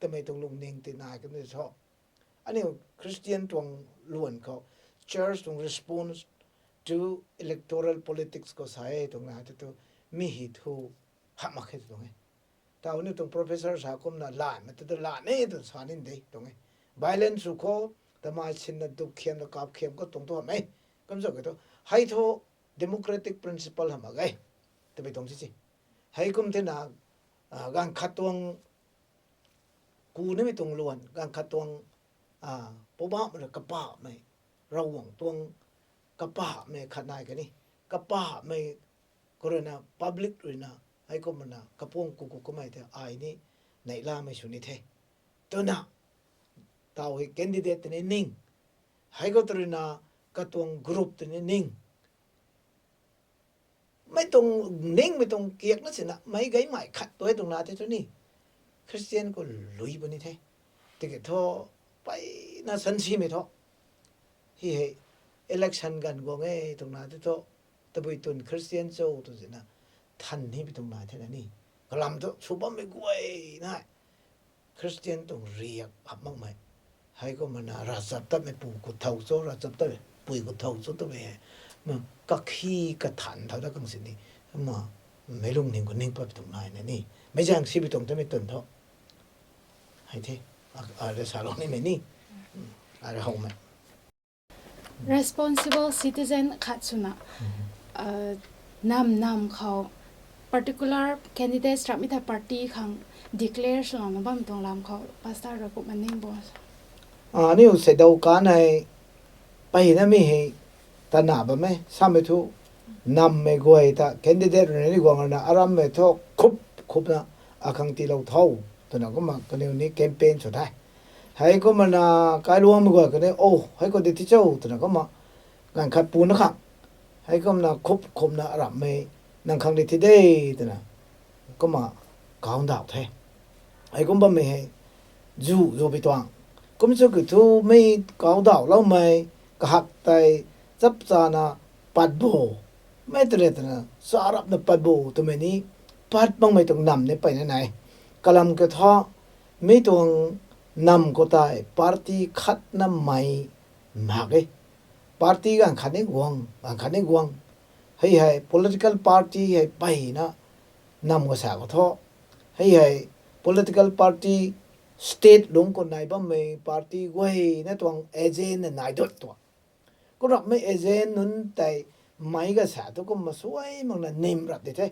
Twmei tuang lungning ti nai kan ni cho. Aniu Christian tuang luan khou. Church tuang response to electoral politics khou sa e tuang na te tu. Mi hei thu. Hap mak khe tuang e. Tau ni tuang professor sa kumna lan, ma tu tu lan e tu sa nin de tuang e. Violence sw khou, tamei sin na duk khiam na kap khiam khou tuang tu hap e. Kum zauc ke tu, hei thu democratic principle hap mak ge. Twmei tuang si si. Hei kum the na, ah, ganv khat tuang, ku nimei tuang luan, ganv khat tuang, ah, poubauhmei rui kapahmei, Ravguangc tuang kapahmei khat nai kan ni. Kapahmei khou rui na public rui na, hei kumna, kapuang ku ku kamei the ai ni, neihlamei sw ni the. Twna, tau hei candidate tei ni ning. Hei khou tu rui na, katuang group tei ni ning. Mei tuang ning, mei tuang kiak na sina, mei gaymei khat tu e tuang na te tu ni. Christian khou lui puni the. Tiki thu, peyna sansimei thu. Hei hei, election ganv guang e tuang na te thu. Tabui tun Christian cho tu zina, than ni pi tuang na the na ni. Kalam thu, sw bammei guay na. Christian tuang riak hap makmei. Hei kumna ravchaptatmei pu khou thau cho, ravchaptatmei pui khou thau cho twmei hei. Ma, kakhi kathan thau da kang sini. Ma, mei lungning khou ning pat tuang nai na ni. Mei zaeng si pi tuang twmei tun thu. Hei the. A, a, re sa lou nimei ni. A, re howmei. Responsible citizen khat swna, uh, nam nam khou particular candidates ramhmei ta party khang declare swlouna bam tuang lam khou pastor rui kumna ning bo. Ah, aniu seidaw kan hei, peyna mi hei, tana bam e, samei thu, nammei guay ta candidate rui ni guang rana, arammei thu khup, khupna, akhang tiilou tho, twna kumna, kaniw ni campaign sw the. Hei kumna, kailuangmei guay kani, oh, hei khou di thi cho, twna kumna, ganv khat puna khang. Hei kumna, khup, khupna, arammei, nang khang di thi de, twna, kumna, kaw ndauh the. Hei kum bammei hei, zu, zu pi tuang. Kum sw kiu thu, mei kaw ndauhloumei, kahak tei, chap chana, pat bo, mei tei rui twna charapna pat bo twmei ni, pat makmei tuang nam ni peyna nai. Kalam kiu thu, mi tuang nam khou tei party khatna mei mak e. Party ganv khat ni guang, ganv khat ni guang. Hei hei political party hei peyna nam khou sa khou thu, hei hei political party state lungc khou nai bammei party guayna tuang agent na nai dut tuang. Kumrapmei agent nunc tei meic kasa thu kumna suai makna nim rap di the.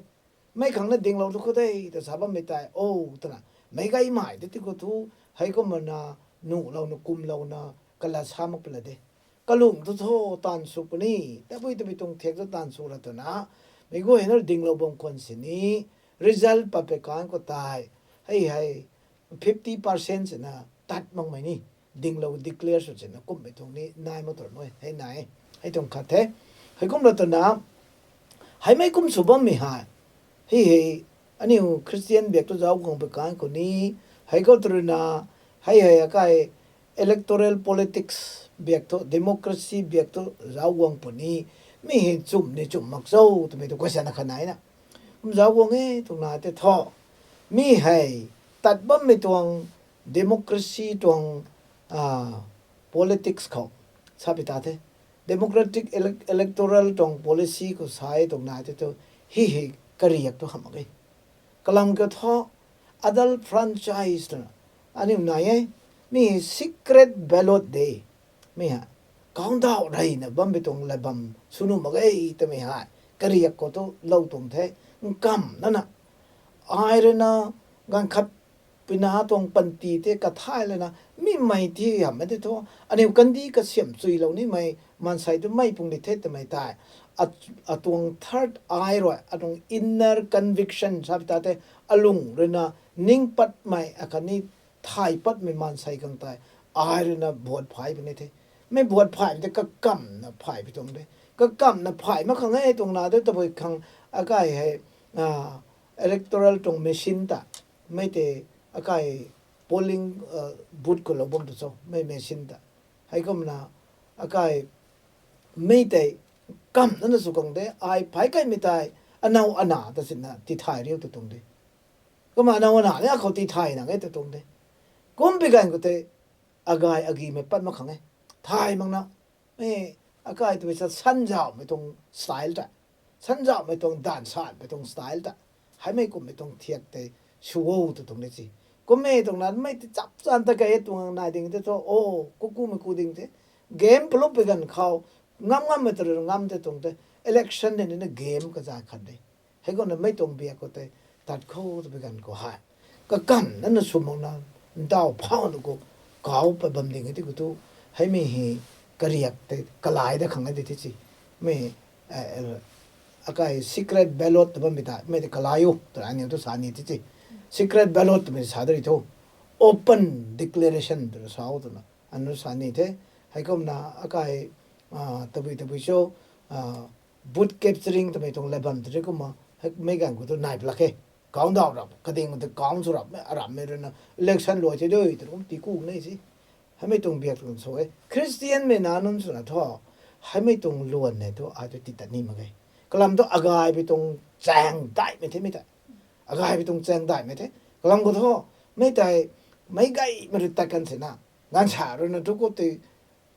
Meic khang na dinglou tu khou de ta sa bammei tei, o, twna, meic gaymei tei ti khou thu, heikumna nuhlouna kumlouna kalat sa mak pala de. Kalung tu thu taanv sw puni, tabui tabui tuang thiak tu taanv sw ra twna, meic guayna dinglou bam khwan sini, result pat pei kan khou tei, hei hei, fifty percent sina tat makmei ni, dinglou declare sw sina kummei tuang ni nai mak tuang e, hei nai, hei tuang khat the. Heikum ra twna, heimei kum sw bammei hei, hei hei, aniu Christian biak tu zauc guang pei kan khou ni, hei khou tw ruina, hei hei akai electoral politics biak thu, democracy biak tu zauc guang puni, mi hei chum ni chum mak cho twmei tu question akhat nai na. Kum zauc guang e tuang na tei thu, mi hei tat bammei tuang democracy tuang politics khou sa pi ta the. Democratic elec-, electoral tuang policy khou sa e tuang na tei thu, hei hei kariak tu hamh mak e. Kalam kiu thu, adult franchise twna aniu nai e, mi hei secret ballot de. Mi hei, countdown reyna bammei tuang lat bam sw nuh mak e twmei hei, kariak khou tu lou tuang the, nkamna na. Ai ruina, ganv khat pina tuang panty tei kathay lana, mi mei ti hamh mei tei thu, aniu kandih kasiamh chuilou nimei, maansei tu mei pung di the twmei tei, a, atuang third eye rui, atuang inner conviction sa pi ta tei, alung ruina, ning patmei, akhatni thay patmei maansei khang tei, ai ruina vote phay puni the. Mei vote phay tei kakamna phay pi tuang de. Kakamna phay mak khang e tuang na de tabui khang akai hei, electoral tuang machine ta, mei tei akai polling booth khou lou bam tu cho, mei machine ta. Heikumna akai mei tei kamna na sw khang de, ai phay kaimei tei, anow ana ta sina tithay riu tu tuang de. Kumna anow ana ni akhou tithay nang e tu tuang de. Kum pi ganv khou tei, agay agimei pat mak khang e. Thay makna, e, akai twmei sa sanzauhmei tuang style ta. Sanzauhmei tuang danv sanmei tuang style ta. Heimei kummei tuang thiak tei sw o tu tuang de si. Kummei tuang na mei tei chap chan ta kei tuang nai ding tei thu, o, kukumei ku ding tei. Game palup pi ganv khou, ngam ngammei ta rui ngam tei tuang tei. Election de nina game kazay khat de. Heikumna mei tuang biak khou tei, tat khou tu pi ganv khou hei, kakamna na sw makna, ntaw phau na khou, kau pat bam ding e ti khou tu, heimei hei kariak tei kalai da khang e de ti si. Mei, akai secret ballot ta bammei ta, mei tei kalai o, twna aniu tu sa ni ti si. Secret ballot twmei sa de ri thu, open declaration twna sa o twna, aniu sa ni the. Heikumna akai, tabui tabui cho, vote capturing twmei tuang lat bam tei kumna, heimei ganv khou tu nai plak khe. Countdown rap, kading tei count sw rap, mei aramhmei ruina, election luai the dui, tei kum ti ku nei si. Heimei tuang biak tuang sw e. Christianmei na nunc swna thu, heimei tuang luan hei thu, ai tu ti tat ni mak ge. Kalam thu agaypui tuang chaeng daihmei the mei tei. Agaypui tuang chaeng daihmei the. Kalam khou thu, mei tei, meic gaymei rui tat kan sina, gaanvsaekc ruina thu khou tei,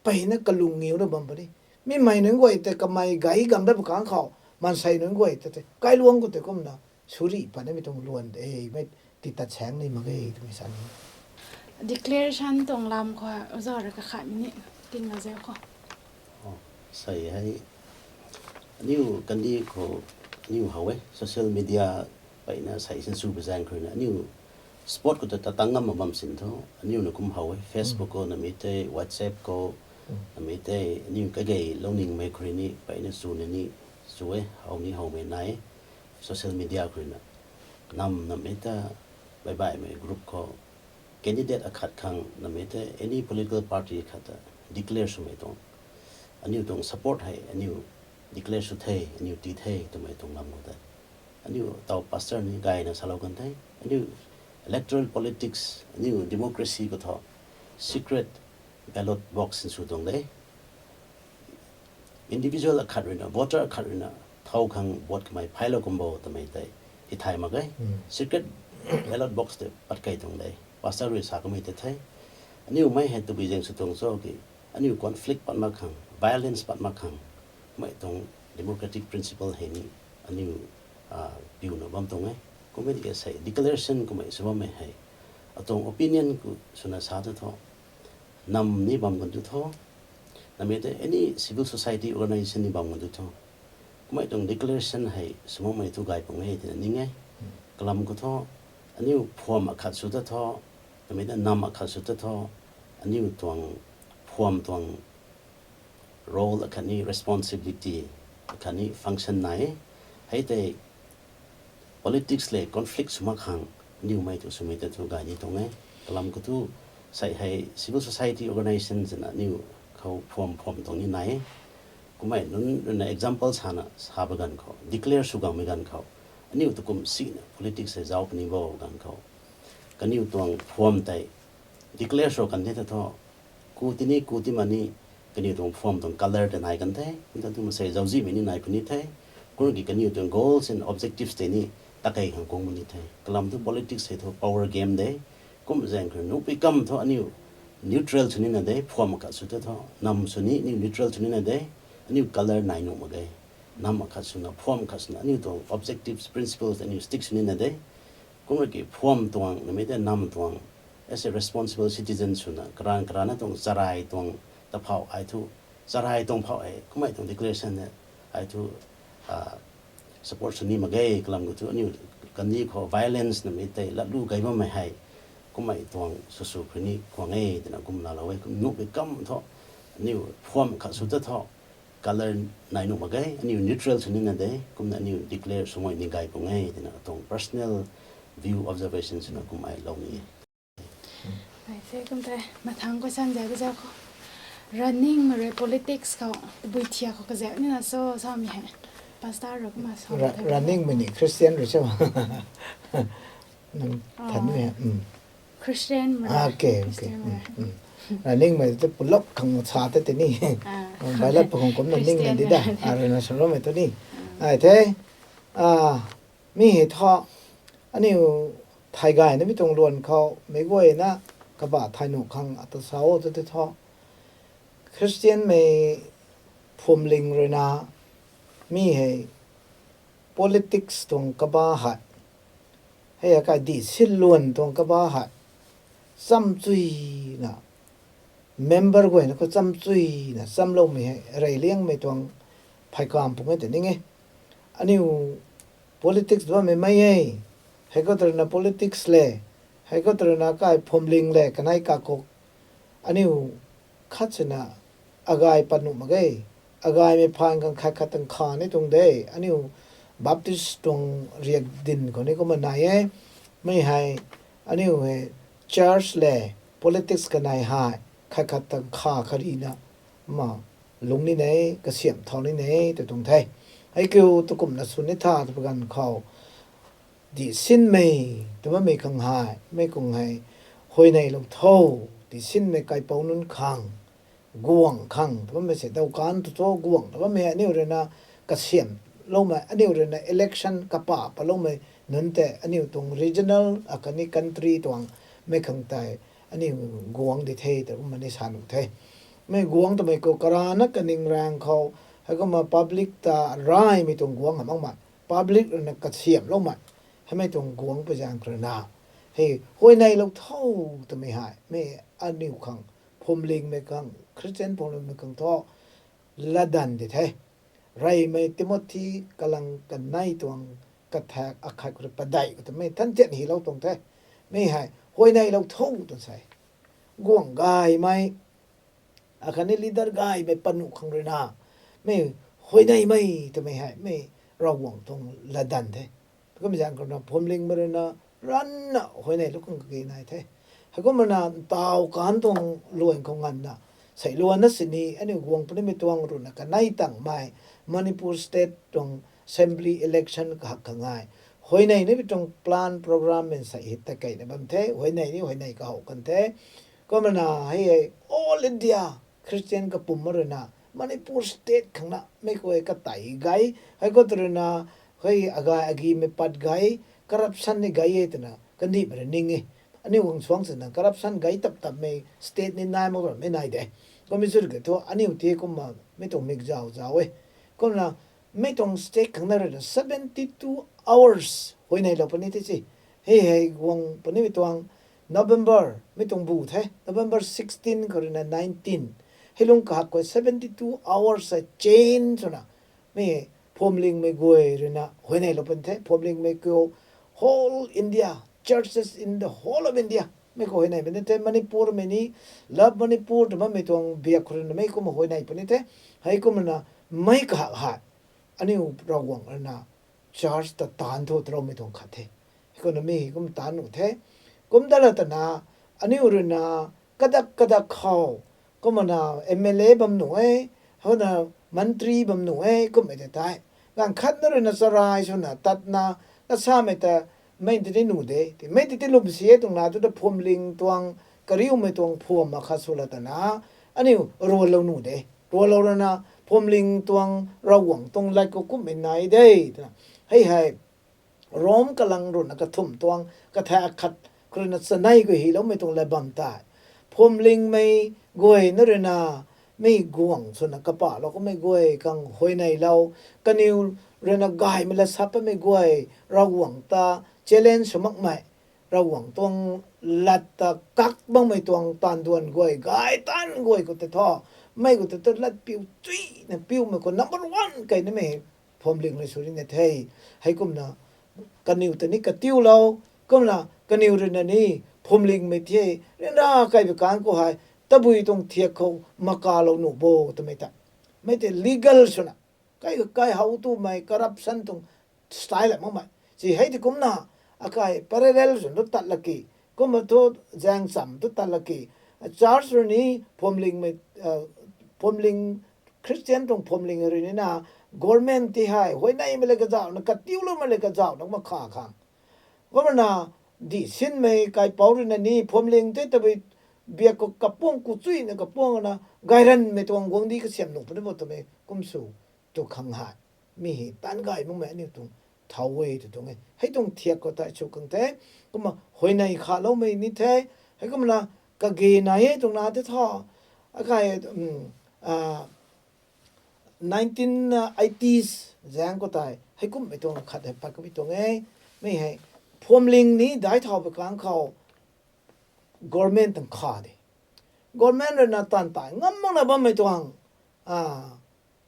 peyna kalung ngiuna bam puni. Mi mei nunc guay tei kamei gay gang dat pwkhang khou, maansei nunc guay tei tei, kailuang khou tei kumna, suri patnimei tuang luan de, mei ti tat saeng ni mak ge twmei sa ni. Declaration tuang lam khou, oza rui kakhatmei ni, tinglou zau khou. Sei hei, aniu kandih khou, aniu how e, social media peyna sei sinsw pi zaeng khou ruina, aniu spot khou ta tatang ngam mak bam sin thu, aniu na kum how e, Facebook khou namei tei, WhatsApp khou, namei tei, aniu kagei louningmei khou rui ni, peyna sw ni ni, sw e, how ni howmei nai, social media khou ruina. Nam namei ta, baihbaihmei group khou, candidate akhat khang namei tei, any political party khat ta declare swmei tuang. Aniu tuang support hei, aniu declare sw the, aniu ti the, twmei tuang lam khou tei. Aniu taw pastor ni gayna salou kan the. Aniu electoral politics, aniu democracy khou thu, secret ballot box sinsw tuang de. individual akhat ruina, voter akhat ruina thow khang vote kamei phailou kum bo twmei tei hei thay mak ge. Secret ballot box tei pat kei tuang de. Pastor rui sa kamei tei the. Aniu mei hei tabui zaeng sw tuang cho ki, aniu conflict pat mak khang, violence pat mak khang, mei tuang democratic principle hei ni aniu piuna bam tuang e. Kumei tiki sei declaration kumei sw bammei hei atuang opinion ku swna sa tu tho, nam ni bam kan tu tho, namei tei any civil society organization ni bam kan tu tho. Kumei tuang declaration hei sw makmei tu gay pung e twna ning e. Kalam khou thu, aniu phuam akhat sw ta tho, namei tei nam akhat sw ta tho, aniu tuang phuam tuang role akhatni responsibility akhatni function nai e. Hei tei politics le conflict sw mak khang aniu mei tu swmei ta tu gay ni tuang e. Kalam khou thu, sei hei civil society organization zana aniu khou phuam phuam tuang ni nai e. Kumei nunc ruina example sana sa ba ganv khou, declare sw gangmei ganv khou, aniu tu kum sina politics hei zauc puni bo ganv khou, kaniw tuang phuam tei declare sw kan the ta tho, ku tini ku ti mani, kaniw tuang phuam tuang colour tei nai kan the. Kumta tu masei zauczihmei ni nai puni the. Kum ki kaniw tuang goals and objectives tei ni takei khang kung puni the. Kalam thu politics hei thu power game de. Kum zaeng khou nuhpui kam thu aniu neutral sw nina de, phuam akhat sw ta tho, nam sw ni aniu neutral sw nina de, aniu colour nai nuh mak ge. Nam akhat swna, phuam akhat swna, aniu tuang objectives, principles aniu stick sw nina de. Kumna ki phuam tuang, namei tei nam tuang, as a responsible citizen swna, karan karana tuang charai tuang taphau ai thu, charai tuang phau e, kumei tuang declaration e, ai thu support sw ni mak ge. Kalam khou thu aniu kandih khou violence namei tei latlu gay bammei hei, kumei tuang sw sw khou ni kuang e twna kum laalou e. Kum nuhpui kam thu, aniu phuam khat sw ta tho, colour nai nuh mak ge, aniu neutral sw nina de, kumna aniu declare sw mei ni gay pung e twna atuang personal view observation swna kum ai lou ni e. Ai the kum the, mathang question zau kazau khou, running mei rui politics khou tabui thiak khou kazauh nina cho samei hei, pastor rui kumna sa Ra- running mei ni Christian rui cho. Nang than mei, Christian mei rui. Okay, okay. Running mei te pulop khang sa te tini. Bailat pa khang kumna ning na di da. Arui na saloumei tu ni. Ai the, mi hei thu, aniu thay gay namei tuang luan khou meic guayna kabah thay nuh khang ata sa o tu te thu, Christian mei phuamling ruina mi hei politics tuang kaba hei, hei akai di sin luan tuang kaba hei, chamchuina, member guayna khou chamchuina chamloumei hei, reiliangmei tuang phay kam pung e tei ning e. Aniu politics bammei mei e, hei khou tw ruina politics le, hei khou tw ruina kai phuamling le kanei kakhou, aniu khat sina agay pat nuh mak ge. Agaymei phaan khang khat khat tang kha ni tuang de. Aniu Baptist tuang riak din khou ni kumna nai e. Mi hei, aniu hei church le politics kanei hei khat khat tang kha kharina ma lung ni nei, kasiamh thau ni nei tw tuang the. Hei kiu tu kumna sw ni tha tw pa ganv khou, di sinmei tw bammei khang hei, mei kung hei, huayneylou tho, di sinmei kaipouc nunc khang, guang khang tw bammei se dawkan tu cho, guang tw bammei aniu ruina kasiamhloumei, aniu ruina election kapa paloumei nunc tei aniu tuang regional akhatni country tuang mei khang tei aniu guang di the tw kumna ni sa nuh the. Mei guang twmei khou karana kaning raeng khou, heikumna public ta raymei tuang guang hamh makmei, public ruina kasiamhloumei, heimei tuang guang pui zaeng khou ruina, hei huayneylou tho twmei hei, mei aniu khang, phuamlingmei khang, Christian phuamlingmei khang thu latdanv di the. Reymei Timothy kalang kanei tuang kathak akhat khou rui padeih khou twmei than tian hylou tuang the. Mi hei huayneylou tho tw sei, guang gaymei, akhatni leader gaymei panuh khang ruina, mi huayneymei twmei hei, mi Ravguangc tuang latdanv the. Kum zaeng khou ruina phuamlingmei ruina ranna huayneylou khang kage nai the. Heikumna ntaw kan tuang luan khou nganvna, sei luanna sini aniu guang punimei tuang ruina kanei tangmei Manipur State tuang assembly election kahak kha ngai, huayney nimei tuang plan program mei sei hei takeina bam the, huayney ni huayney kahow kan the. Kumna hei hei All India Christian kapumc ruina Manipur state khang na mei khou e katei gay, hei khou tw rui na, hei agay agi mei pat gay, corruption ni gay e twna kandihmei rui ning e. Aniu guang suang sina corruption gay tap tapmei state ni nai mak rammei nai de. Kummei zut ke thu aniu ti kumna mei tuang mik zau zau e. Kumna mei tuang state khang na rui na seventy two hours huayneylou puni the si. Hei hei guang puni mei tuang November mei tuang bu the, November sixteen khou rui na nineteen. Hei lung kahak khou seventy two hours a chain swna mei Phwamlingmei guay rui na huayneylou puni the. Phwamlingmei kiu whole India, churches in the whole of India mei khou huayney puni the. Manipur mei ni, Love Manipur tw bammei tuang biak khou rui na mei kumna huayney puni the. Hei kumna mei kahak hei aniu Ravguangc rui na church ta taanc thu taroumei tuang khat the. Hei kumna mi kum taanc nuh the. Kum dat la twna aniu rui na kadak kadak khou kumna M L A bam nuh e, hana mantri bam nuh e, kummei tei tei. Ganv khat na rui na charai swna tatna, na samei ta mei ti ni nuh de. Ti mei ti ti lwm si e tuang na tu ta Phwamling tuang kariumei tuang phuam akhat sw la twna aniu rualou nuh de. Rualou rui na Phwamling tuang Ravguangc tuang lat khou kummei nai de twna. Hei hei Rome kalang rui na kathumh tuang kathai akhat khou rui na chanei khou hyloumei tuang lat bam tei, Phwamlingmei guay na rui na mei guangc swna kapahlou kummei guay khang huayneylou, kaniw rui na gaymei lat sap patmei guay, Ravguangc ta challenge sw makmei, Ravguangc tuang lat ta kak makmei tuang taanv duan guay, gay taanv guay khou tei thu, mei khou tei thu lat piu chuina piumei khou number one key nimei Phwamling rui sw ri na the. Hei kumna kaniw ta ni katiulou, kumna kaniw rui na ni Phwamlingmei the, ryanra key bi kan khou hei tabui tuang thiak khou makalou nuh bo twmei ta. Mei tei legal swna kai kai how tumei corruption tuang style la makmei si hei ti kumna akai parallel swna tu tat laki, kumna thu zaeng cham tu tat laki, church rui ni Phwamlingmei, Phwamling Christian tuang Phwamling rui ni na government ti hei huayneymei le kazauhna, katiuloumei le kazauhna makha khang. Kumna dih sinmei kaipouc rui na ni Phwamling tei tabui biak khou kapuang ku chuina kapuang na gayranmei tuang guangcdic kasiam nuh puni bo twmei kum sw tu khang hei, mi hei taanc gay makmei aniu tuang thau e tw tuang e. Hei tuang thiak khou tei sw khang the, kumna huayney khaloumei ni the. Hei kumna kage nai e tuang na tei thu, akai nineteen eighties zaeng khou tei hei kummei tuang khat hei pat kamei tuang e. Mi hei Phwamling ni daic thau pui kang khou government tuang kha de. Government rui na taanv tai ngam makna bammei tuang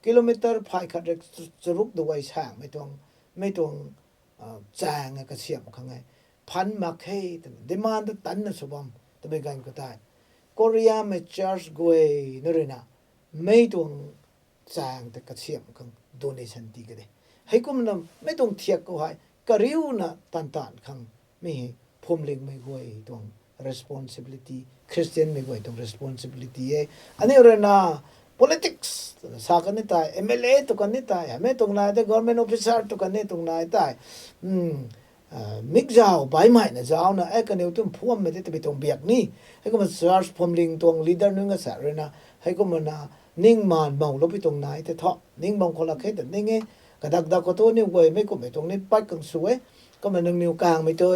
kilometer phay khat rui charuk da guay saengmei tuang, mei tuang chaeng e kasiam khang e. Phan mak khe twna demand ta tanna sw bam twmei ganv khou tei Koreamei church guay na rui na mei tuang chaeng ta kasiam khang donation ti ka de. Hei kumna mei tuang thiak khou hei kariuna taanv taanv khang mi hei Phwamlingmei guay tuang responsibility, Christianmei guay tuang responsibility e. Aniu rui na politics sa kan ni tei, M L A tu kan ni tei, hamei tuang nai tei government officer tu kan ni tuang nai tei, mik zau baihmei na zauna e kaniw tu phuammei tei tabui tuang biak ni. Hei kumna church Phwamling tuang leader nunc kasa rui na, hei kumna ning maan mouloupui tuang nai tei thu ning bam khou lak khe ta ning e. Kadak dak khou thu aniu guay mei kummei tuang ni pat khang sw e. Kumna nangniw kangmei tu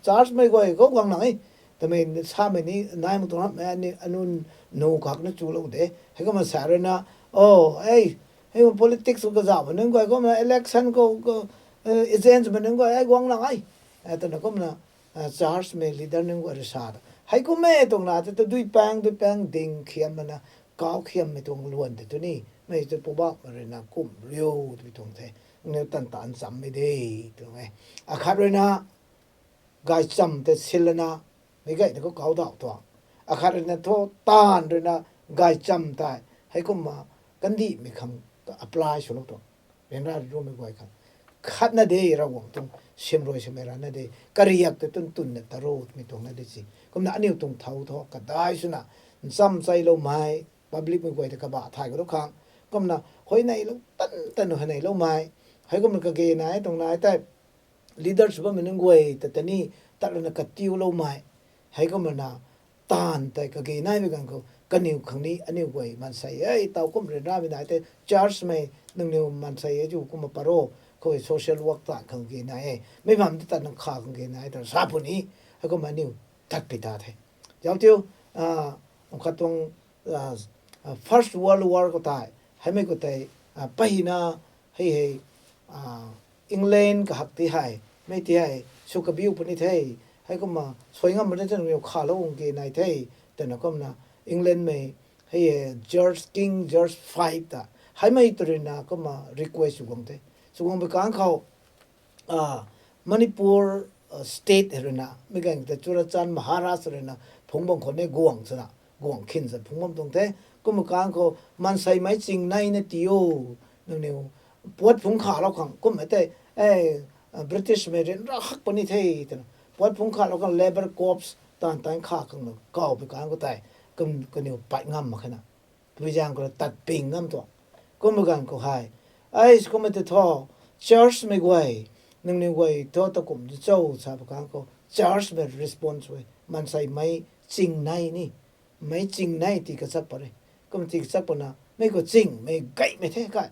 churchmei guay khou guang nang e twmei samei ni nai mak tuang rammei aniu nu kak na chulou de. Hei kumna sa rui na, o, hei kumna politics khou kazauhmei nunc guay kumna election khou agents mei nunc guay e guang nang e twna kumna churchmei leader nunc guay rui sa ta, hei kummei tuang na tei tu dui paeng dui paeng ding khiam mana, kau khiammei tuang luan tei tu ni mei tu Poubauhmei rui na kum riu twmei tuang the. Nangniw taanv taanv chammei de tuang e. Akhat rui na gaychamv tei sin lana meic gay tei khou kau dauh tuang. Akhat rui na thu taanv rui na gaychamv tei hei kumna kandihmei khang apply swlou tuang. Ryanra rui rumei guay khang khatna de, Ravguangc tuang siamruai swmei rana de, kariak tei tun tunna ta ro twmei tuang na de si. Kumna aniu tuang thau thu kadai swna ncham chailoumei, publicmei guay tei kabah thay khou tu khang, kumna huayneylou tan tan huayneyloumei, hei kumna kage nai tuang nai tei leaders bammei nunc guay ta ta ni tat lana katiuloumei, hei kumna taanv tei kage naimei ganv khou kaniw khang ni aniu guay maansei e, taw kum ryanramei nai the, church mei nangniw maansei e, zu kumna paro, khou social work ta khang ge nai e, mei bam ta nang kha khang ge nai ta sa puni, hei kumna aniu tat pi ta the. Zauc tiu, ah, khat tuang, ah, ah, First World War khou tei, heimei khou tei, ah, pahina, hei hei, ah, England kahak ti hei, mei ti hei, sw kabiu puni the, hei kumna, suai ngam puni the, nangniw khalou ung ke nai the, twna kumna, England mei, hei hei, George, King George five ta, heimei tu ruina kumna request sw guang the. Sw guang bi kang khou, ah, Manipur, ah, state hei ruina, mi gang ta Churachandpur Maharaj ruina, phungc bam khou ne guang swna, guang khin sa phungc bam tuang the, kumna kang khou, maansei mei ching nai na ti o, nangniw, puat phungc khalou khang, kumna tei, eh, ah, British mei ryanra hak puni the, twna, puat phungc khalou khang labour corps, tan tan kha khang na, kaw bi kang khou tei, kum, kaniw pat ngam mak khe na. Tui zaeng khou tat ping ngam tuang. Kumna ganv khou hei, ai, kumna tei thu, church mei guay, nangniw guay thu ta kum di cho sa bi kang khou, church mei response e, maansei mei ching nai ni, mei ching nai ti kachak pat re. Kumna ti kachak patna, mei khou ching, mei gaymei the kai.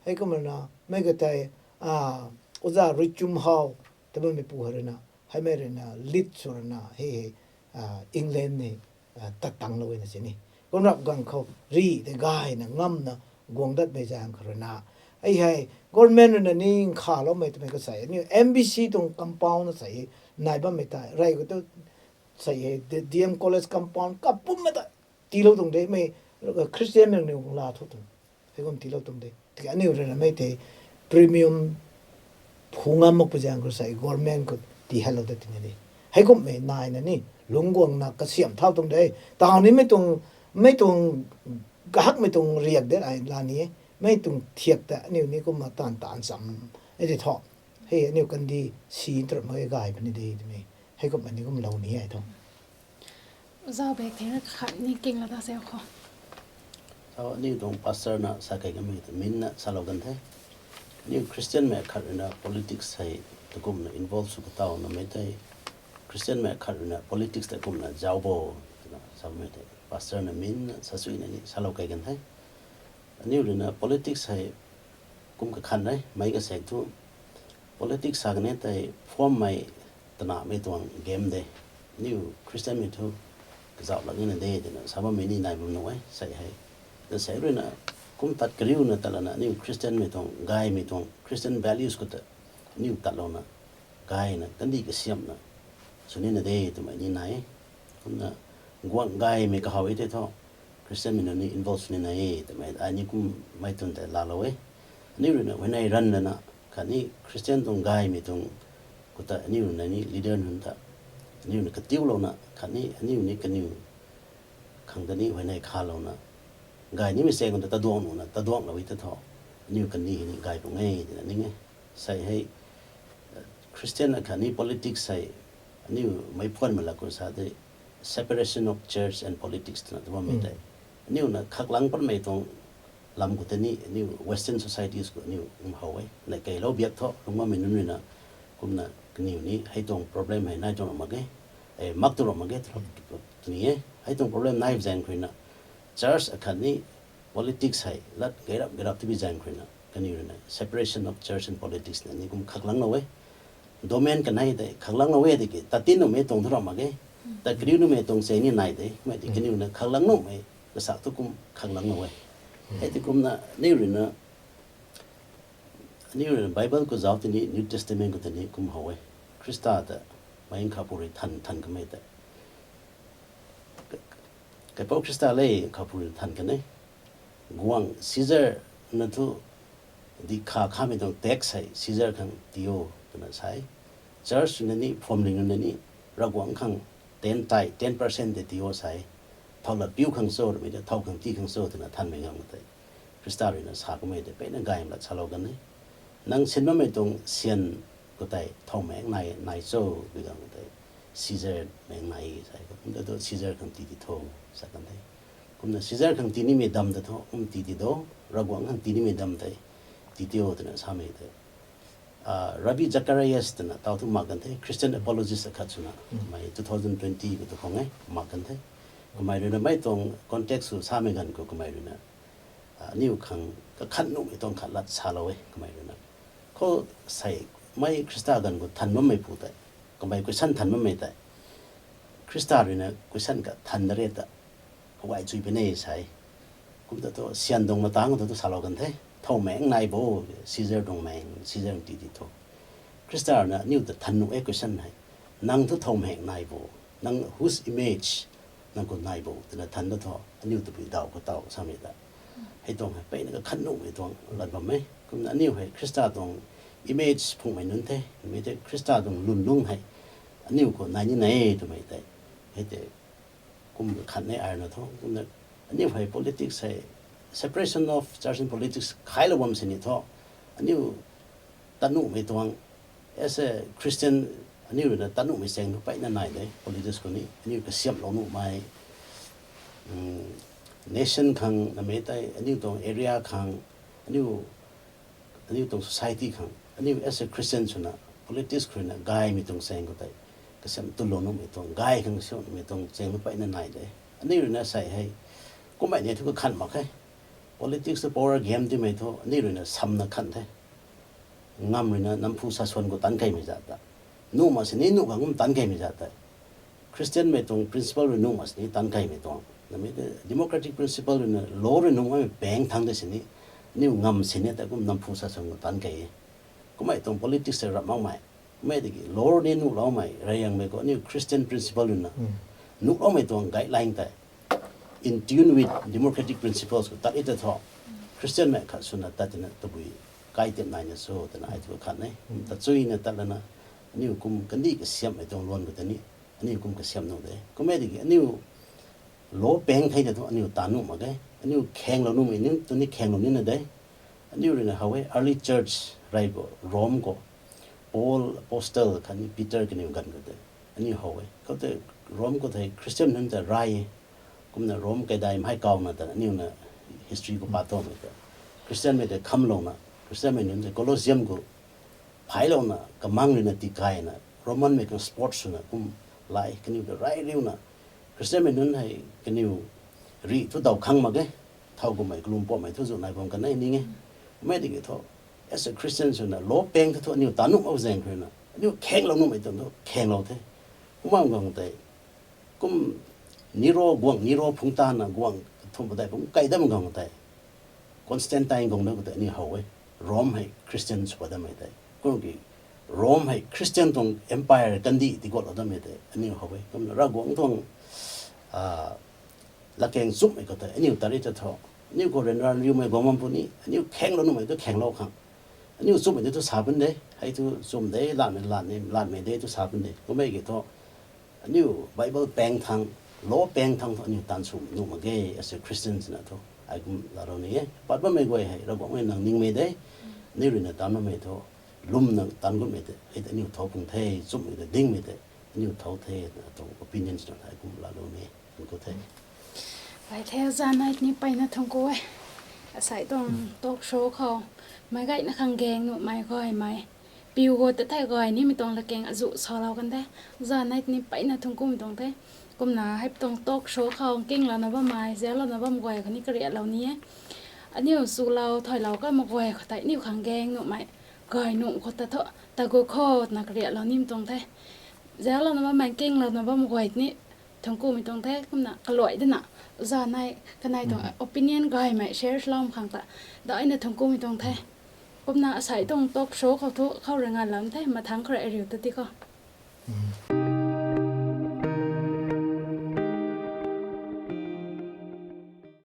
Hei kumna, mei khou tei, ah, Oja Ruichumhao, ta bammeipu hei ruina, heimei ruina, lead sw ruina, hei hei, ah, England ni, ah, tat tanglou e na sini. Kumna rap ganv khou, ri tei gayna, ngamna, guang datmei zaeng khou ruina. Hei hei, government ruina ni khalou mei twmei khou sei, aniu M B C tuang compound na sei, nai bammei tei, rey khou tu sei hei, D-, D M College compound, kapum mei tei, tiilou tuang de, mei, Christian nangniw la thu tuang. Hei kum tiilou tuang de. Tiki aniu ruina mei tei premium phu ngam mak pu zaeng khou sei government khou tii helou ta tina de. Hei kummei naina ni, lungc guangna kasiam thau tuang de. Taw ni mei tuang, mei tuang, kahakmei tuang riak de ai la ni e. Mei tuang thiak ta aniu ni kumna taanv taanv cham e de thu. Hei aniu kandih si ntaram mak e gay puni de twmei. Hei kummei ni kum lou ni e thu. Zau bek thena khat ni king la ta se khou. Sa aniu tuang pastor na sa kei kamei ta min na salou kan the. Aniu Christian mei khat ruina politics hei ta kumna involve sw kataw na mei tei. Christian mei khat ruina politics ta kumna zauc bo, twna samei tei. Pastor na min na sa suina ni salou kei kan the. Aniu ruina politics hei kum kakhan e, mei kasaek thu. Politics sa kane tei form mei tanamei tuang game de. Aniu Christian mei thu kazauh lak nina de, twna sa bammei ni nai bam nuh e, sei hei. Na sei ruina kum tat kariuna tat lana, aniu Christian mei tuang, gaymei tuang, Christian values khou ta, aniu tatlouna, gayna, kandih kasiamna, sw nina de, twmei ni nai e. Kumna, guang gaymei kahaw e tei thu, Christian mei nunc ni involve sw nina e, twmei, ai ni kum mei tun tei laalou e. Aniu ruina, huayney ranv lana, khatni Christian tuang gaymei tuang, khou ta aniu ruina ni leader nunc ta, aniu ruina katiulouna, khatni aniu ni kaniw khang ta ni huayney khalouna, gay nimei se khang ta taduang nuna, taduanglou e tei thu, aniu kandih hei ni gay pung e, twna ning e. Sei hei, Christian akhatni politics hei, aniu meic phuanmei lak khou sa tei, separation of church and politics twna ta bammei tei. Aniu na khaklang patmei tuang lam khou tei ni, aniu Western societies khou aniu, um, how e. Nai keilou biak thu, lungc bammei nunc ruina, kumna kaniw ni, hei tuang problem hei nai tuang ram mak e, e, mak tuang ram mak e, twna ni e. Hei tuang problem nai zaeng khou ruina, church akhatni politics hei lat gayrap gayrap tibi zaeng khou ruina, kaniw ruina separation of church and politics na ni kum khaklang lou e. Domain kanei tei khaklang lou e tiki, tatin numei tuang thu ram mak e, tat kariu numei tuang se ni nai de, mei tei kaniw na khaklang numei, kasak thu kum khaklang lou e. Hei tei kumna, aniu ruina, aniu ruina Bible khou zauc tini, New Testament khou tini kum how e. Khrista ta mei khapu rui than, than kamei tei. Kaipouc Khrista le khapu rui than kan e. Guang Caesar na thu di kha khamei tuang tax hei Caesar khang tii o twna sa e. Church na ni, phwamling na ni, Ravguangc khang ten tithe, ten percent tei tii o sa e. Thow lat piu khang cho, ramei ta thow khang tii khang cho twna thanmei ngam khou tei, Khrista ruina sa kamei tei mpeyna gaymei lat salou kan e. Nang sin bammei tuang syan khou tei thow maek nai, nai cho, bi gang khou tei Caesar maek nai sa e. Kumna tu Caesar khang tii ti tho, sa kan the. Kumna Caesar khang tii nimei dam ta thu, um, tii ti do, Ravguangc khang tii nimei dam tei tii ti o twna samei tei. Ah, Ravi Zacharias twna taw thu mak kan the, Christian apologist akhat swna, mei two thousand twenty khou tu khang e, mak kan the. Kamei ruina mei tuang context sw samei ganv khou kamei ruina, ah, aniu khang kakhan nuhmei tuang khat lat salou e kamei ruina. Khou sei mei Khrista ganv khou than bammei pu tei, kamei question than bammei tei, Khrista ruina question ka than da re ta, kagay chui puni sei. Kum ta thu syan tuang matang ta thu salou kan the. Thow meng nai bo, Caesar tuang meng, Caesar ti ti thu. Khrista ruina aniu ta than nuh e question hei. Nang thu thow meng nai bo, nang whose image nang khou nai bo twna than da thu, aniu tabui daw khou taw samei ta. Hei tuang hei peyna kakhan nuhmei tuang lat bam e. Kumna aniu hei Khrista tuang image phungmei nunc the, mei tei Khrista tuang lwnlung hei aniu khou nai ni nai e twmei tei. Hei tei kum kakhan e ai na thu, kumna aniu hei politics hei separation of church and politics khailou bam sini thu, aniu tat nuhmei tuang, as a Christian, aniu ruina tat nuhmei chaeng thu peyna nai de, politics khou ni, aniu kasiamhlou nuhmei, nation khang, namei tei, aniu tuang area khang, aniu, aniu tuang society khang, aniu as a Christian swna, politics khou ruina gaymei tuang chaeng khou tei, kasiam tulou nuhmei tuang, gay khang kasiamhmei tuang chaeng thu peyna nai de. Aniu ruina sei hei, kummei ni thu kakhan mak khe. Politics tu power game timei thu, aniu ruina samna khan the. Ngam ruina namphu sasuan khou tan keymei zat ta. Nuh mak sini nuh khang kum tan keymei zat tei. Christian mei tuang principle rui nuh mak sini tan keymei tuang. Namei tei democratic principle ruina law rui nuh makmei peng thang de sini, aniu ngam sini ta kum namphu sasuan khou tan key e. Kummei tuang politics tei rap makmei. Kummei tiki law ni nuhloumei, rayangmei khou aniu Christian principle ruina nuhloumei tuang guideline tei in tune with democratic principles khou tat e ta thu, Christian mei khat swna tat tina tabui kai tip naina cho twna ai thu khat e. Tat chuina tat lana, aniu kum kandih kasiamhmei tuang luan khou tei ni, aniu kum kasiamh nuh de. Kummei tiki aniu law peng thei ta thu aniu tan nuh mak ge. Aniu khenglou nuhmei ni tu ni khenglou nina de. Aniu ruina how e, early church rey bo Rome khou, Paul apostle khatni Peter kaniw ganv khou tei aniu how e. Khou tei Rome khou thei Christian nunc ta ray e. Kumna Rome kaidai mhai kawna ta aniu na history khou pat tuangmei ta, Christian mei tei khamlouna, Christian mei nunc tei Colosseum khou phailouna, kamang ruina tikayna, Roman mei khang support swna kum lai, kaniw ta ray riuna, Christian mei nunc hei kaniw rih thu daw khang mak ge. Thow kummei kalum pommei thu zu nai bam kan e ning e. Kummei tiki thu, as a Christian swna law peng thu thu aniu tan nuh mak zaeng khou ruina, aniu khenglou nuhmei tuang thu khenglou the. Kumna guang tei, kum Nero guang, Nero phungc tana guang kathumh padeih phungc kei dam guang tei, Constantine guang da khou tei aniu how e. Rome hei Christian sw pat dammei tei, kum ki Rome hei Christian tuang empire kandih tiguatlou dammei tei aniu how e. Kumna Ravguangc tuang latkaeng chumhmei khou tei aniu tat ri ta thu, aniu khou ryanra riumei guang bam puni, aniu khenglou nuhmei tu khenglou khang, aniu chumhmei tu thu sa pun de, hei thu chum de, lanmei lanmei, lanmei de tu sa pun de. Kummei ki thu, aniu Bible peng thang, law peng thang thu aniu tan sw nuh mak ge, as a Christian swna thu ai kum laalou ni e. Pat bammei guay hei Ravguangc mei nang ningmei de, aniu ruina tan bammei thu, lwmna tan gutmei tei hei tei aniu thow pung the, chumhmei tei dingmei tei aniu thow the, atuang opinion swna ai kum laalou ni e, aniu khou the. Gay the, zanai ni peyna thangc ku e. Asei tuang talk show khou meic gayna khang gaeng nuhmei gaymei, piu khou ta thei gay nimei tuang latkaeng azuh salou kan the. Zanai ni peyna thangc kumei tuang the. Kumna hei tuang talk show khou kinglouna bammei, zauclouna bam guay khou ni kariaklou ni e. Aniu chulou thaylou kamei guay khou tei aniu khang gaeng nuhmei gay nuh khou ta thu, tagu khou twna kariaklou nimei tuang the. Zauclouna bammei, kinglouna bam guay ni thangc kumei tuang the. Kumna kaluai dana, zanai kanei tuang opinion gaymei share loumei khang ta daina thangc kumei tuang the. Kumna asei tuang talk show khou thu khou rui nganvlou the, mathangc khou rui ariu ta ti khou.